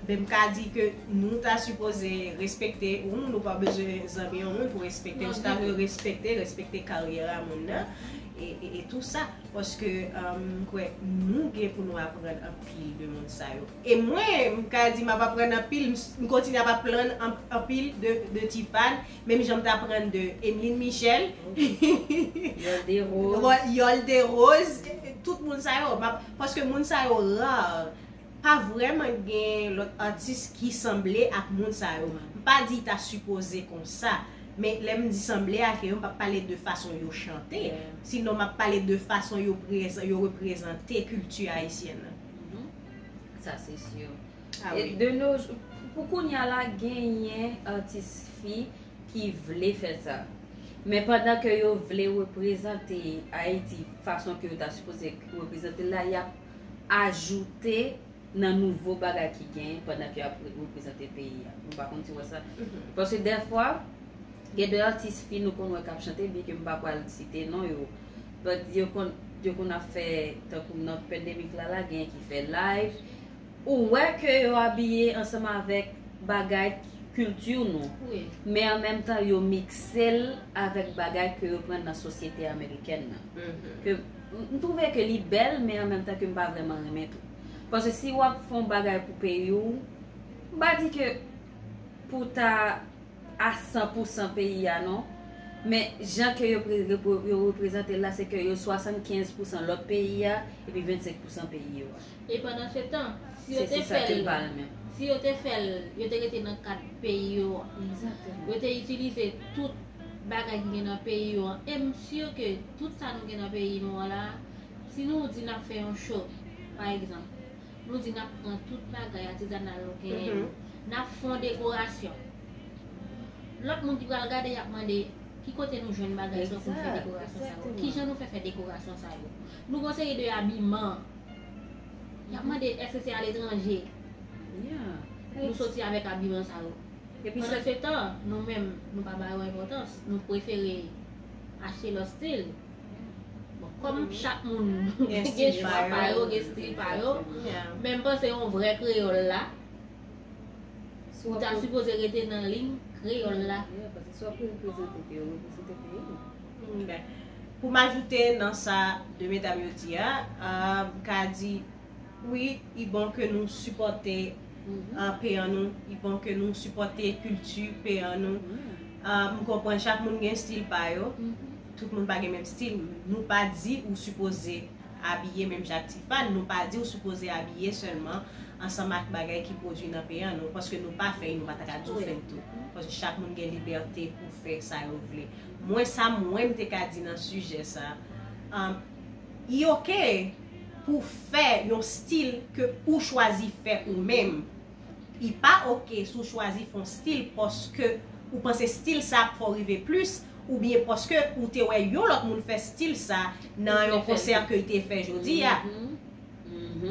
men m ka di ke nou ta sipoze respekte yon moun, ou pa bezwen zanmi yon moun pou respekte, ou ta dwe respekte, respekte karyè a moun nan, e, e, e tou sa. Paske, um, m kwè nou gen pou nou aprann anpil de moun sa yo. E mwen, m ka di m ap aprann anpil, m, m kontinye ap aprann an, anpil de, de Tifan, menm jan m t aprann de Emeline Michel, Yolde Rose. Yolde Rose, tout moun sa yo. M ap, paske moun sa yo ra. Pa vrèman gen lòt atis ki sanble ak moun sa yo. M pa di ta sipoze konsa. Men lè m di sanble ak yo, m p ap pale de fason yo chante. Sinon, m ap pale de fason yo prezan-, yo reprezante kilti ayisyèn nan. Sa se si. E de nos, pou kounye a la, genyen atis fi ki vle fè sa. Men pandan ke yo vle reprezante Ayiti fason ke yo ta sipoze reprezante l la, y ap ajoute nan nouvo bagay ki genyen pandan ke y ap re-, reprezante peyi a. Nou pa konn si w wè sa. Paske dèfwa, gen de atis fi nou konn wè k ap chante, byen ke m pa pral site non yo. But yo konn, yo konn ap fè, tankou nan pandemic la, la, genyen ki fè live. Ou wè ke yo abiye ansanm avèk bagay kilti nou. Men an menm tan, yo mikse l avèk bagay ke yo pran nan sosyete amerikèn nan. Ke m, m twouve ke li bèl, men an menm tan ke m pa vrèman renmen tou. Paske si w ap fè yon bagay pou peyi w, m pa di ke pou ta a san pou san peyi a non. Men jan ke yo pre-, yo pre-, yo reprezante l la, se ke yo swasannkenz pou san lòt peyi a, epi vennsenk pou san peyi yo a. E pandan se tan, si yo te fè l, si yo te fè l, yo te rete nan kad peyi yo a. Yo te itilize tout bagay ki gen nan peyi yo a. E m si ke tout sa nou gen nan peyi nou an la, si nou di n ap fè yon show, pa egzanp, nou di n ap pran tout bagay atizanal nou genyen yo. N ap fè yon dekorasyon. Lòt moun ki pral gade, y ap mande, "Ki kote nou jwenn bagay sa yo pou n fè dekorasyon sa yo? Ki jan nou fè fè dekorasyon sa yo?" Nou gen yon seri de abiman. Y ap mande, "Èske se aletranje?" Nou soti avèk abiman sa yo. Epi pandan se tan, nou menm, nou pa ba yo enpòtans. Nou prefere achte lòt stil. Bon, kòm chak moun gen chwa pa yo, gen stil pa yo, men m panse yon vrè kreyòl la, ou ta sipoze rete nan liy kreyòl la. Yeah, paske si w ap reprezante peyi w, reprezante peyi w. Pou m ajoute nan sa de medam yo di a, m ka di, wi, li bon ke nou sipòte peyi an nou, li bon ke nou sipòte kilti peyi an nou. M konprann chak moun gen stil pa yo. Tout moun pa gen menm stil. Nou pa di ou sipoze abiye menm jan ak Tiffany, nou pa di ou sipoze abiye sèlman ansanm ak bagay ki pwodui nan peyi an nou, paske nou pa fè l, nou pa ta ka di w fè l tou. Paske chak moun gen libète pou fè sa yo vle. Mwen, sa mwen m te ka di nan sijè sa, um, li oke pou fè yon stil ke ou chwazi fè ou menm. Li pa oke si w chwazi fè yon stil paske ou panse stil sa ap fè w rive plis, oubyen paske ou te wè yon lòt moun fè stil sa nan yon konsè ke l te fè jodi a.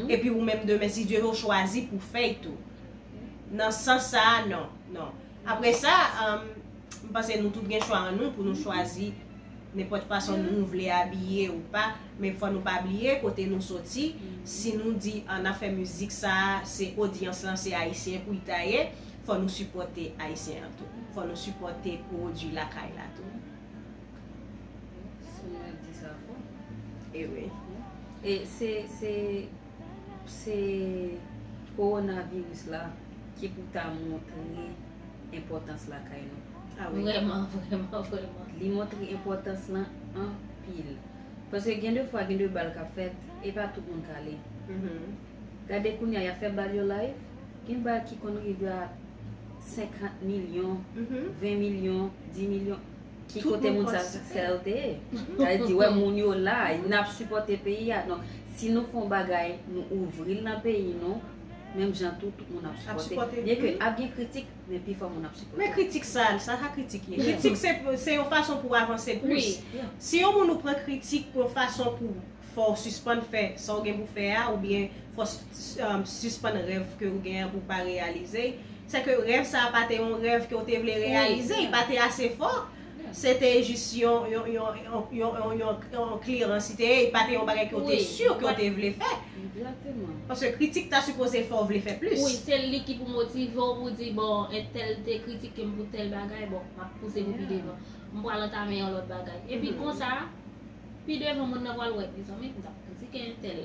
Epi ou menm demen, si Dye vle, w chwazi pou fè l tou. Nan sans sa a, non, non. Apre sa, um, m panse nou tout gen chwa an nou pou nou chwazi nenpòt fason nou vle abiye ou pa, men fò nou pa bliye kote nou soti. Si nou di, ah, n ap fè mizik sa a, se odyans lan, se ayisyen pou l ta ye, fò nou sipòte ayisyen an tou. Fò nou sipòte pwodui lakay la tou. Si w di sa fò. E wi. E se, se, se kowonaviris la ki pou ta montre enpòtans lakay nou. Ah wi. Vrèman, vrèman, vrèman. Li montre enpòtans lan anpil. Paske gen de fwa, gen de bal k ap fèt, e pa tout moun k ale. Gade kounye a, y ap fè bal yo live. Gen bal ki konn rive a senkant milyon, ven milyon, di milyon. Ki kote moun sa sèl te ye? Sa vle di, wè, moun yo la, n ap sipòte peyi a. Donk, si nou fè yon bagay, nou ouvri l nan peyi nou, menm jan tou, tout moun ap sipòte. Byen ke ap gen kritik, men pifò moun ap sipòte. Men kritik sa, sa ka kritik ye. Kritik se, se yon fason pou w avanse plis. Si yon moun ou pran kritik yon fason pou fò w sispann fè sa w gen pou fè a, oubyen fò w s-, s-, um, sispann rèv ke w gen an pou w pa reyalize l. Sèke rèv sa a pa te yon rèv ke w te vle reyalize, li pa te ase fò. Se te jis yon, yon, yon, yon, yon, yon, yon, yon klirans, li te ye, li pa te yon bagay ke w te si ke w te vle fè. Paske kritik ta sipoze fè w vle fè plis. Wi, se li ki pou motive w, pou di, bon, entèl te kritike m pou tèl bagay, bon, m ap pouse pou pi devan. M pral antame yon lòt bagay. Epi konsa, pi devan, moun nan pral wè, mezanmi, m t ap kritike entèl.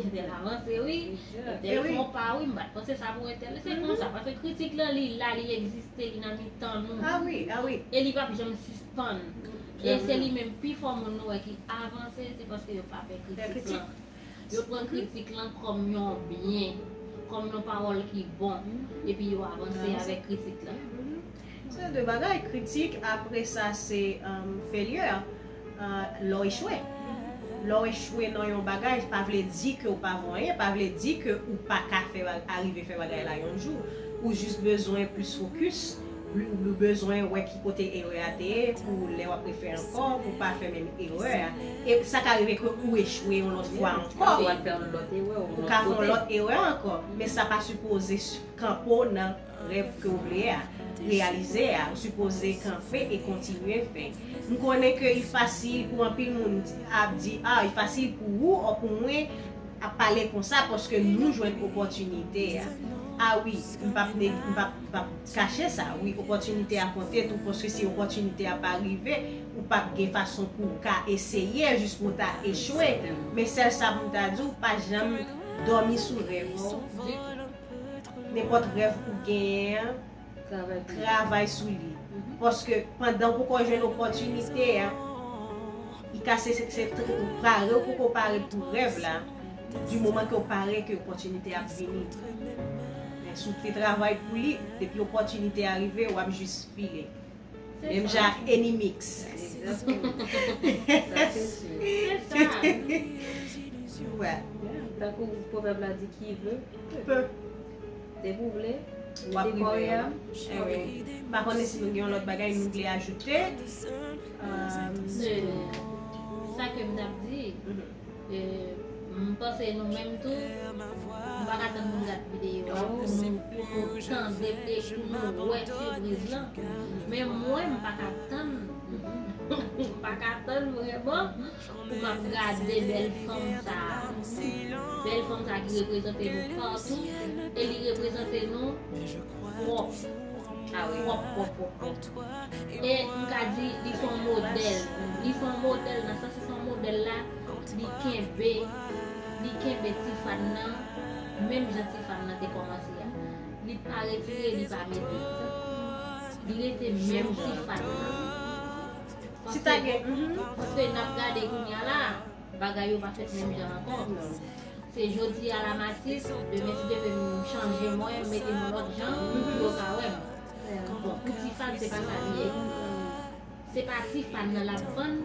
Entèl avanse, wi. Entèl fè yon pa, wi, m pa t panse sa pou entèl. Se konsa, paske kritik lan, li la, li egziste, li nan mitan nou. Ah wi, ah wi. E li p ap janm sispann. E se li menm pi fò moun nou wè ki avanse, se paske yo pa fè kritik lan. Yo pran kritik lan kòm yon byen, kòm yon pawòl ki bon, epi yo avanse avèk kritik lan. Se de bagay, kritik, apre sa se, um, failure, uh, lè w echwe. Lè w echwe nan yon bagay, pa vle di ke w pa vo anyen, pa vle di ke ou pa ka fè ba-, arive fè bagay la yon jou. Ou jis bezwen plis fokis, ou, ou bezwen wè ki kote erè a te ye, pou lè w ap refè ankò, pou w pa fè menm erè a. E sa ka rive ke ou echwe yon lòt fwa ankò. Ou ka fè yon lòt erè ankò. Men sa pa sipoze kanpe w nan rèv ke w vle a, reyalize a, ou sipoze kanpe e kontinye fè. M konnen ke li fasil pou anpil moun di, ap di, ah, li fasil pou ou ou pou mwen ap pale konsa paske nou jwenn opòtinite a. Ah wi, m p ap neg-, m p ap, m p ap kache sa. Wi, opòtinite a konte tou, paske si opòtinite a pa rive, ou p ap gen fason pou w ka eseye, jis pou w ta echwe. Men sèl sa pou m ta di w, pa janm dòmi sou rèv ou. Nenpòt rèv ou genyen an, travay sou li. Paske pandan w poko jwenn opòtinite a, li ka se, se, se tr-, ou pare, ou poko pare pou rèv la, di moman ke w pare ke opòtinite ap vini. Men si w te travay pou li, depi opòtinite a rive, w ap jis file. Menm jan ak Enimix. Egzakteman. Sa se si. Se sa. Wè. Tankou pwovèb la di, qui veut, peut. Depi w vle, w ap rive. Anyway. M pa konnen si nou gen yon lòt bagay nou vle ajoute. Um, se sa ke m t ap di. E, m M panse nou menm tou, nou pa ka tann pou nou gad videyo a pou nou, pou nou tande e pou nou wè sipriz lan. Men mwen, m pa ka tann, m pa ka tann vrèman pou m ap gade bèl fanm sa a. Bèl fanm sa a ki reprezante nou patou e li reprezante nou pwòp. Ah wi. Pwòp, pwòp, pwòp, pwòp. E m ka di, li se yon modèl. Li se yon modèl nan sans se se yon modèl la, li kenbe, li kenbe Tifàn nan, menm jan Tifàn nan te kòmanse a. Li pa retire, li pa mete. Li rete menm Tifàn nan. Paske, paske n ap gade kounye a la, bagay yo pa fèt menm jan ankò. Se jodi a la m atis, demen si Dye vle m chanje mwen, m mete m yon lòt jan, pou yo ka wè m. Bon, pou Tifàn, se pa sa l ye. Se pa Tifàn nan l ap vann,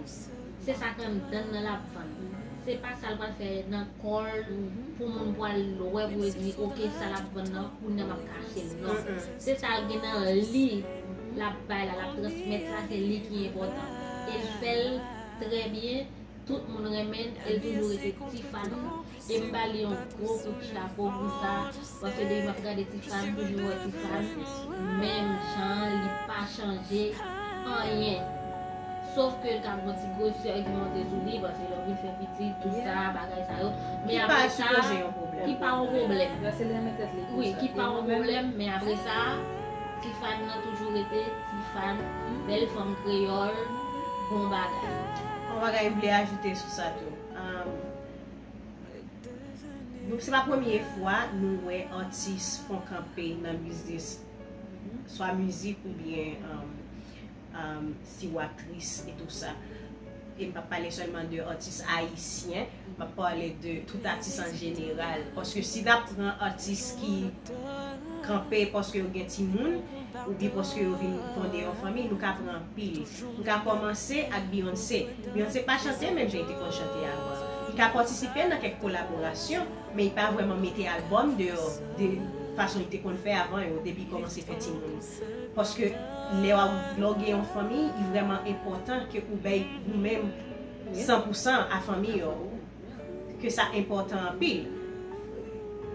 se sa k anndan l nan l ap vann. Se pa sa l pral fè nan kò l, pou moun pral wè pou yo di, oke, sa l ap vann nan, kounye a m ap kache l. Non. Se sa l gen nan li, l ap bay la, l ap transmèt la, se li ki enpòtan. E l fè l trè byen. Tout moun renmen l, e l toujou rete Tifàn. E m ba li yon gwo kout chapo pou sa, paske depi m ap gade Tifàn, m toujou wè Tifàn menm jan, li pa chanje anyen. Sof ke l ka gen yon ti gwosè ki monte sou li, paske lè w vin fè pitit, tout sa, bagay sa yo. Men apre sa, ki pa yon pwoblèm. Wi, ki pa yon pwoblèm, men apre sa, Tifàn nan toujou rete Tifàn, bèl fanm kreyòl, bon bagay. Yon bagay m vle ajoute sou sa tou. Um, nou, se pa premye fwa nou wè atis fon kanpe nan biznis, swa mizik oubyen um, um, si w aktris e tou sa. E m p ap pale sèlman de atis ayisyen, m ap pale de tout atis an jeneral. Paske si n ap pran atis ki kanpe paske yo gen timoun, oubyen paske yo vin fonde yon fanmi, nou ka pran anpil. Nou ka kòmanse ak Beyoncé. Beyoncé pa chante menm jan li te konn chante avan. Li ka patisipe nan kèk kolaborasyon, men li pa vrèman mete albòm deyò de fason li te konn fè avan yo, depi li kòmanse fè timoun. Paske lè w ap, lè w gen yon fanmi, li vrèman enpòtan ke ou bay ou menm san pou san a fanmi yo. Ke sa enpòtan anpil.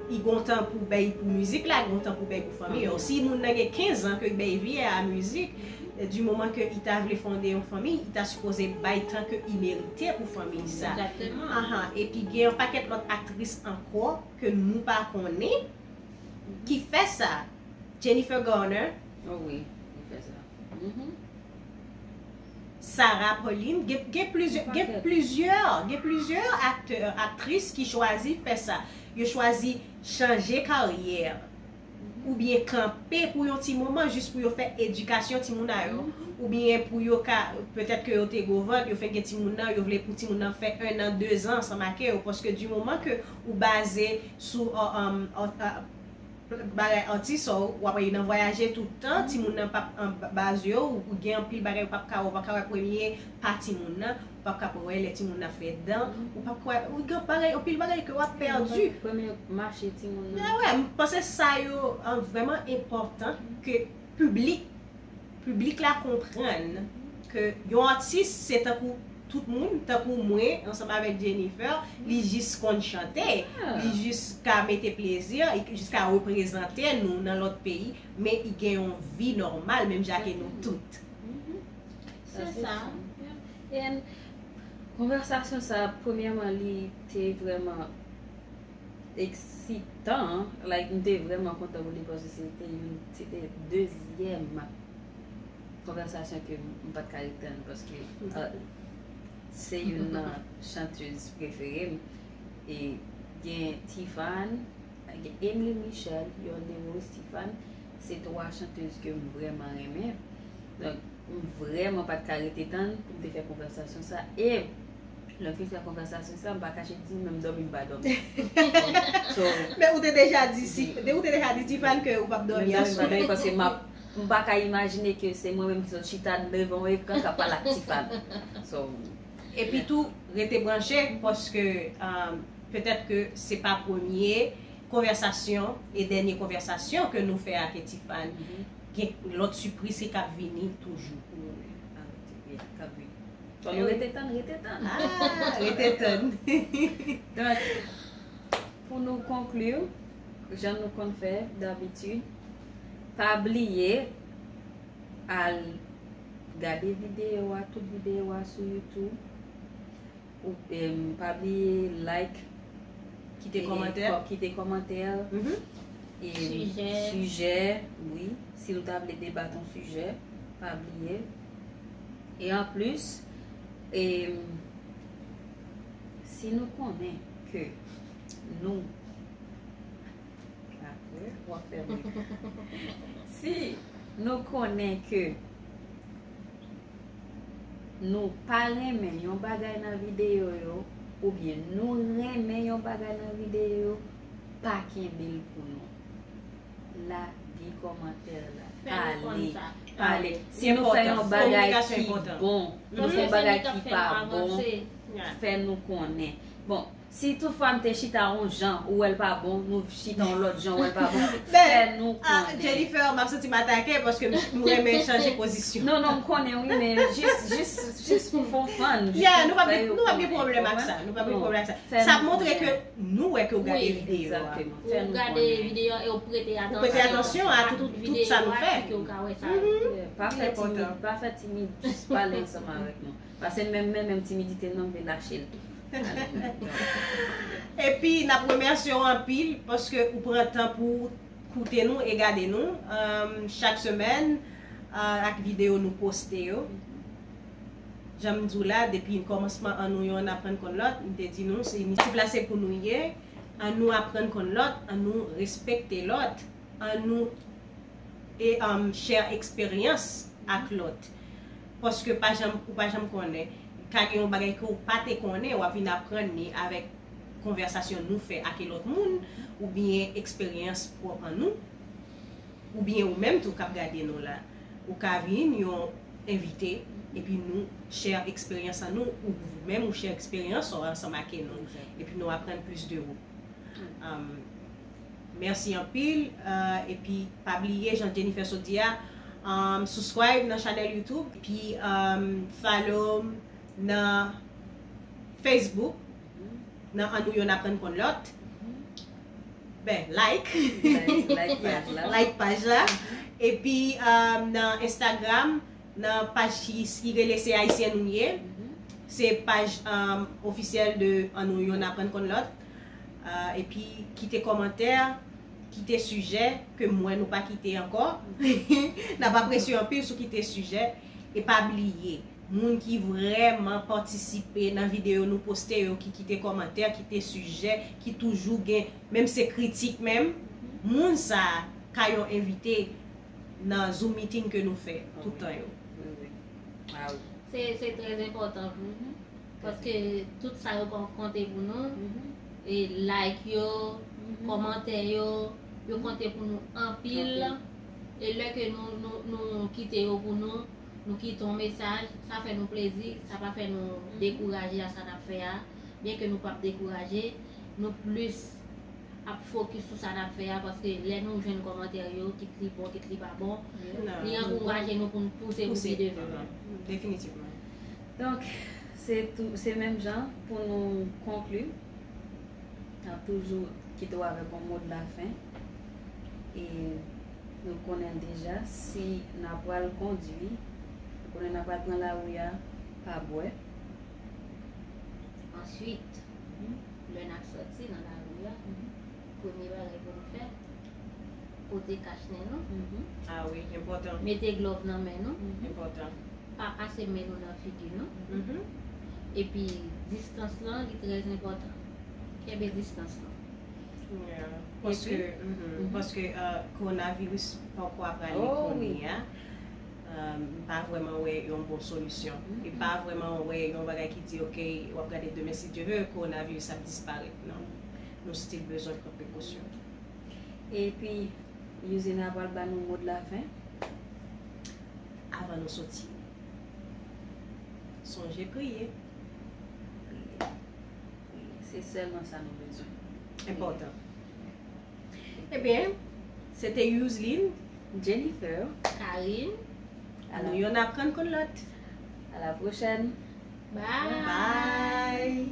Li gen yon tan pou bay pou mizik la, gen yon tan pou bay pou fanmi yo. Si moun nan gen kenz an ke li bay vi a mizik, di moman ke li ta vle fonde yon fanmi, li ta sipoze bay tan ke li merite pou fanmi sa. Egzakteman. Ahan, epi gen yon pakèt lòt aktris ankò ke nou pa konnen ki fè sa. Jennifer Garner. Oh wi, li fè sa. Mhm. Sarah Paulin, gen, gen plizyè, gen plizyè, gen plizyè aktè, aktris ki chwazi fè sa. Yo chwazi chanje karyè. Oubyen kanpe pou yon ti moman, jis pou yo fè edikasyon timoun a yo. Mhm. Oubyen pou yo ka, petèt ke yo te gwo vant, yo fenk gen timoun nan, yo vle pou timoun nan fè en an, de zan ansanm ak yo. Paske di moman ke ou baze sou, uh, um, uh, uh, bagay atis ou, w ap nan vwayaje tout tan, timoun nan p ap an ba-, baz yo, ou gen anpil bagay ou p ap ka wè, ou pa ka wè premye pa timoun nan, ou p ap ka wè lè timoun nan fè dan, ou p ap ka wè, ou gen bagay, anpil bagay ke w ap pèdi. Premye mache timoun nan. Mwen, wè, m panse sa yo, an, vrèman enpòtan ke piblik piblik la konprann ke yon atis se tankou tout moun, tankou mwen, ansanm avèk Jennifer, li jis konn chante, li jis ka mete plezi, li jis ka reprezante nou nan lòt peyi, men li gen yon vi nòmal, menm jan ke nou tout. Mhm. Se sa. And konvèsasyon sa, premyèman, li te vrèman eksitan, like, m te vrèman kontan pou li, paske se te youn, se te dezyèm konvèsasyon ke m, m pa t ka ret tann, paske, uh, se youn nan chantèz prefere m. E gen Tifàn, gen Emily Michel, Yolande Rose, Tifàn, se twa chantèz ke m vrèman renmen. Donk, m vrèman pa t ka rete tann pou m te fè konvèsasyon sa. E lè m fin fè konvèsasyon sa, m pa kache di, menm dòmi m pa dòmi. So, men ou te deja di, si, ou te deja di Tifàn ke ou p ap dòmi aswè. Menm dòmi m pa dòmi, paske m ap, m pa ka imajine ke se mwen menm ki sot chita devan yon ekran k ap pale ak Tifàn. So, epi tou, rete branche, paske, um, petèt ke se pa premye konvèsasyon e dènye konvèsasyon ke nou fè ak Tifàn. Mhm. Gen lòt sipriz ki k ap vini toujou pou nou menm. Ah, yeah, k ap vini. Fò nou rete tann, rete tann. Ah, rete tann. Donk, pou nou konkli, jan nou konn fè dabitid, pa bliye al gade videyo a, tout videyo a sou YouTube. Ou, em, pa bliye like, kite kòmantè, kite kòmantè, em, sijè, wi, si nou ta vle debat yon sijè, pa bliye. E anplis, em, si nou konnen ke nou Apre, w ap fè m ri. Si nou konnen ke nou pa renmen yon bagay nan videyo yo, oubyen nou renmen yon bagay nan videyo yo, pa kenbe l pou nou. Lage kòmantè la. Pale. Pale. Si nou fè yon bagay ki bon, nou fè yon bagay ki pa bon, fè nou konnen. Bon, si toutfwa m te chita yon jan, ou wè l pa bon, nou chita yon lòt jan, ou wè l pa bon, fè nou konnen. Jennifer, m ap santi m atake paske m renmen chanje pozisyon. Non, non, m konnen wi, men jis, jis, jis pou fè yon fan. Yeah, nou pa gen pwoblèm ak sa. Nou pa gen pwoblèm ak sa. Sa ap montre ke nou wè ke w gade videyo a. Ou gade videyo e w prete atansyon a tout, tout sa nou fè. Pa fè timid, pa fè timid, jis pale ansanm avèk nou. Paske menm, menm, menm timidite nou, m vle lache l tou. Epi, n ap remèsye w anpil paske ou pran tan pou koute nou e gade nou, um, chak semèn, uh, ak videyo nou poste yo. Jan m di w la, depi kòmansman An Nou Yonn Aprann Konn Lòt, m te di nou, se inisyativ la se pou nou ye, an nou aprann konn lòt, an nou respekte lòt, an nou e, um, share eksperyans ak lòt. Paske pa janm, ou pa janm konnen. Ka gen yon bagay ke w pa te konnen, w ap vin aprann li avèk konvèsasyon nou fè ak lòt moun, oubyen eksperyans pwòp an nou, oubyen ou menm tou k ap gade nou la. Ou ka vin yon envite, epi nou share eksperyans an nou, ou menm ou share eksperyans ou ansanm ak nou, epi nou aprann plis de ou. Um, mèsi anpil, uh, epi pa bliye, jan Jennifer sot di a, um, subscribe nan chanèl YouTube, epi, um, follow m nan Facebook, nan An Nou Yonn Aprann Konn Lòt. Ben, like. Like, like paj la. Like paj la. Epi, um, nan Instagram, nan paj ki, ki rele Se Ayisyen Nou Ye. Se paj, um, ofisyèl de An Nou Yonn Aprann Konn Lòt. Uh, epi kite kòmantè, kite sijè ke m wè nou pa kite ankò. N ap apresye anpil si w kite sijè. E pa bliye, moun ki vrèman patisipe nan videyo nou poste yo, ki kite kòmantè, kite sijè, ki toujou gen, menm se kritik menm, moun sa a ka yon envite nan Zoom meeting ke nou fè tout tan yo. Wi, wi. Ah wi. Se, se trè enpòtan pou nou. Paske tout sa yo kon-, konte pou nou. E like yo, kòmantè yo, yo konte pou nou anpil. E lè ke nou, nou, nou kite yo pou nou, nou kite yon mesaj, sa fè nou plezi, sa pa fè nou dekouraje a sa n ap fè a. Byen ke nou p ap dekouraje, nou plis ap fokis sou sa n ap fè a, paske lè nou jwenn kòmantè yo, kit li bon, kit li pa bon, li ankouraje nou pou n pouse pou pi devan. Definitivman. Donk, se tou, se menm jan pou nou konkli. N ap toujou kite w avèk yon mo de la fen. E nou konnen l deja, si n ap pral kondui, nou konnen n ap pral pran lari a, pa bwè. Answit, lè n ap sòti nan lari a, premye bagay pou nou fè, pote kach nen nou. Ah wi, enpòtan. Mete glòv nan men nou. Enpòtan. Pa pase men nou nan figi nou. Epi, distans lan, li trè enpòtan. Kenbe distans lan. Yeah. Paske, paske, euh, kowonaviris poko ap prale kounye a. Euh, m pa vrèman wè yon bon solisyon. E pa vrèman wè yon bagay ki di, ok, w ap gade demen, si Dye ve, kowonaviris ap disparèt. Non. Nou still bezwen pran prekosyon. Epi, Yuzina pral ba nou mo de la fen. Avan nou soti, sonje priye. Priye. Priye. Se sèlman sa nou bezwen. Enpòtan. Ebyen, se te Yuzlin, Jennifer, Karine. Nou yonn aprann konn lòt. À la prochaine. Bye.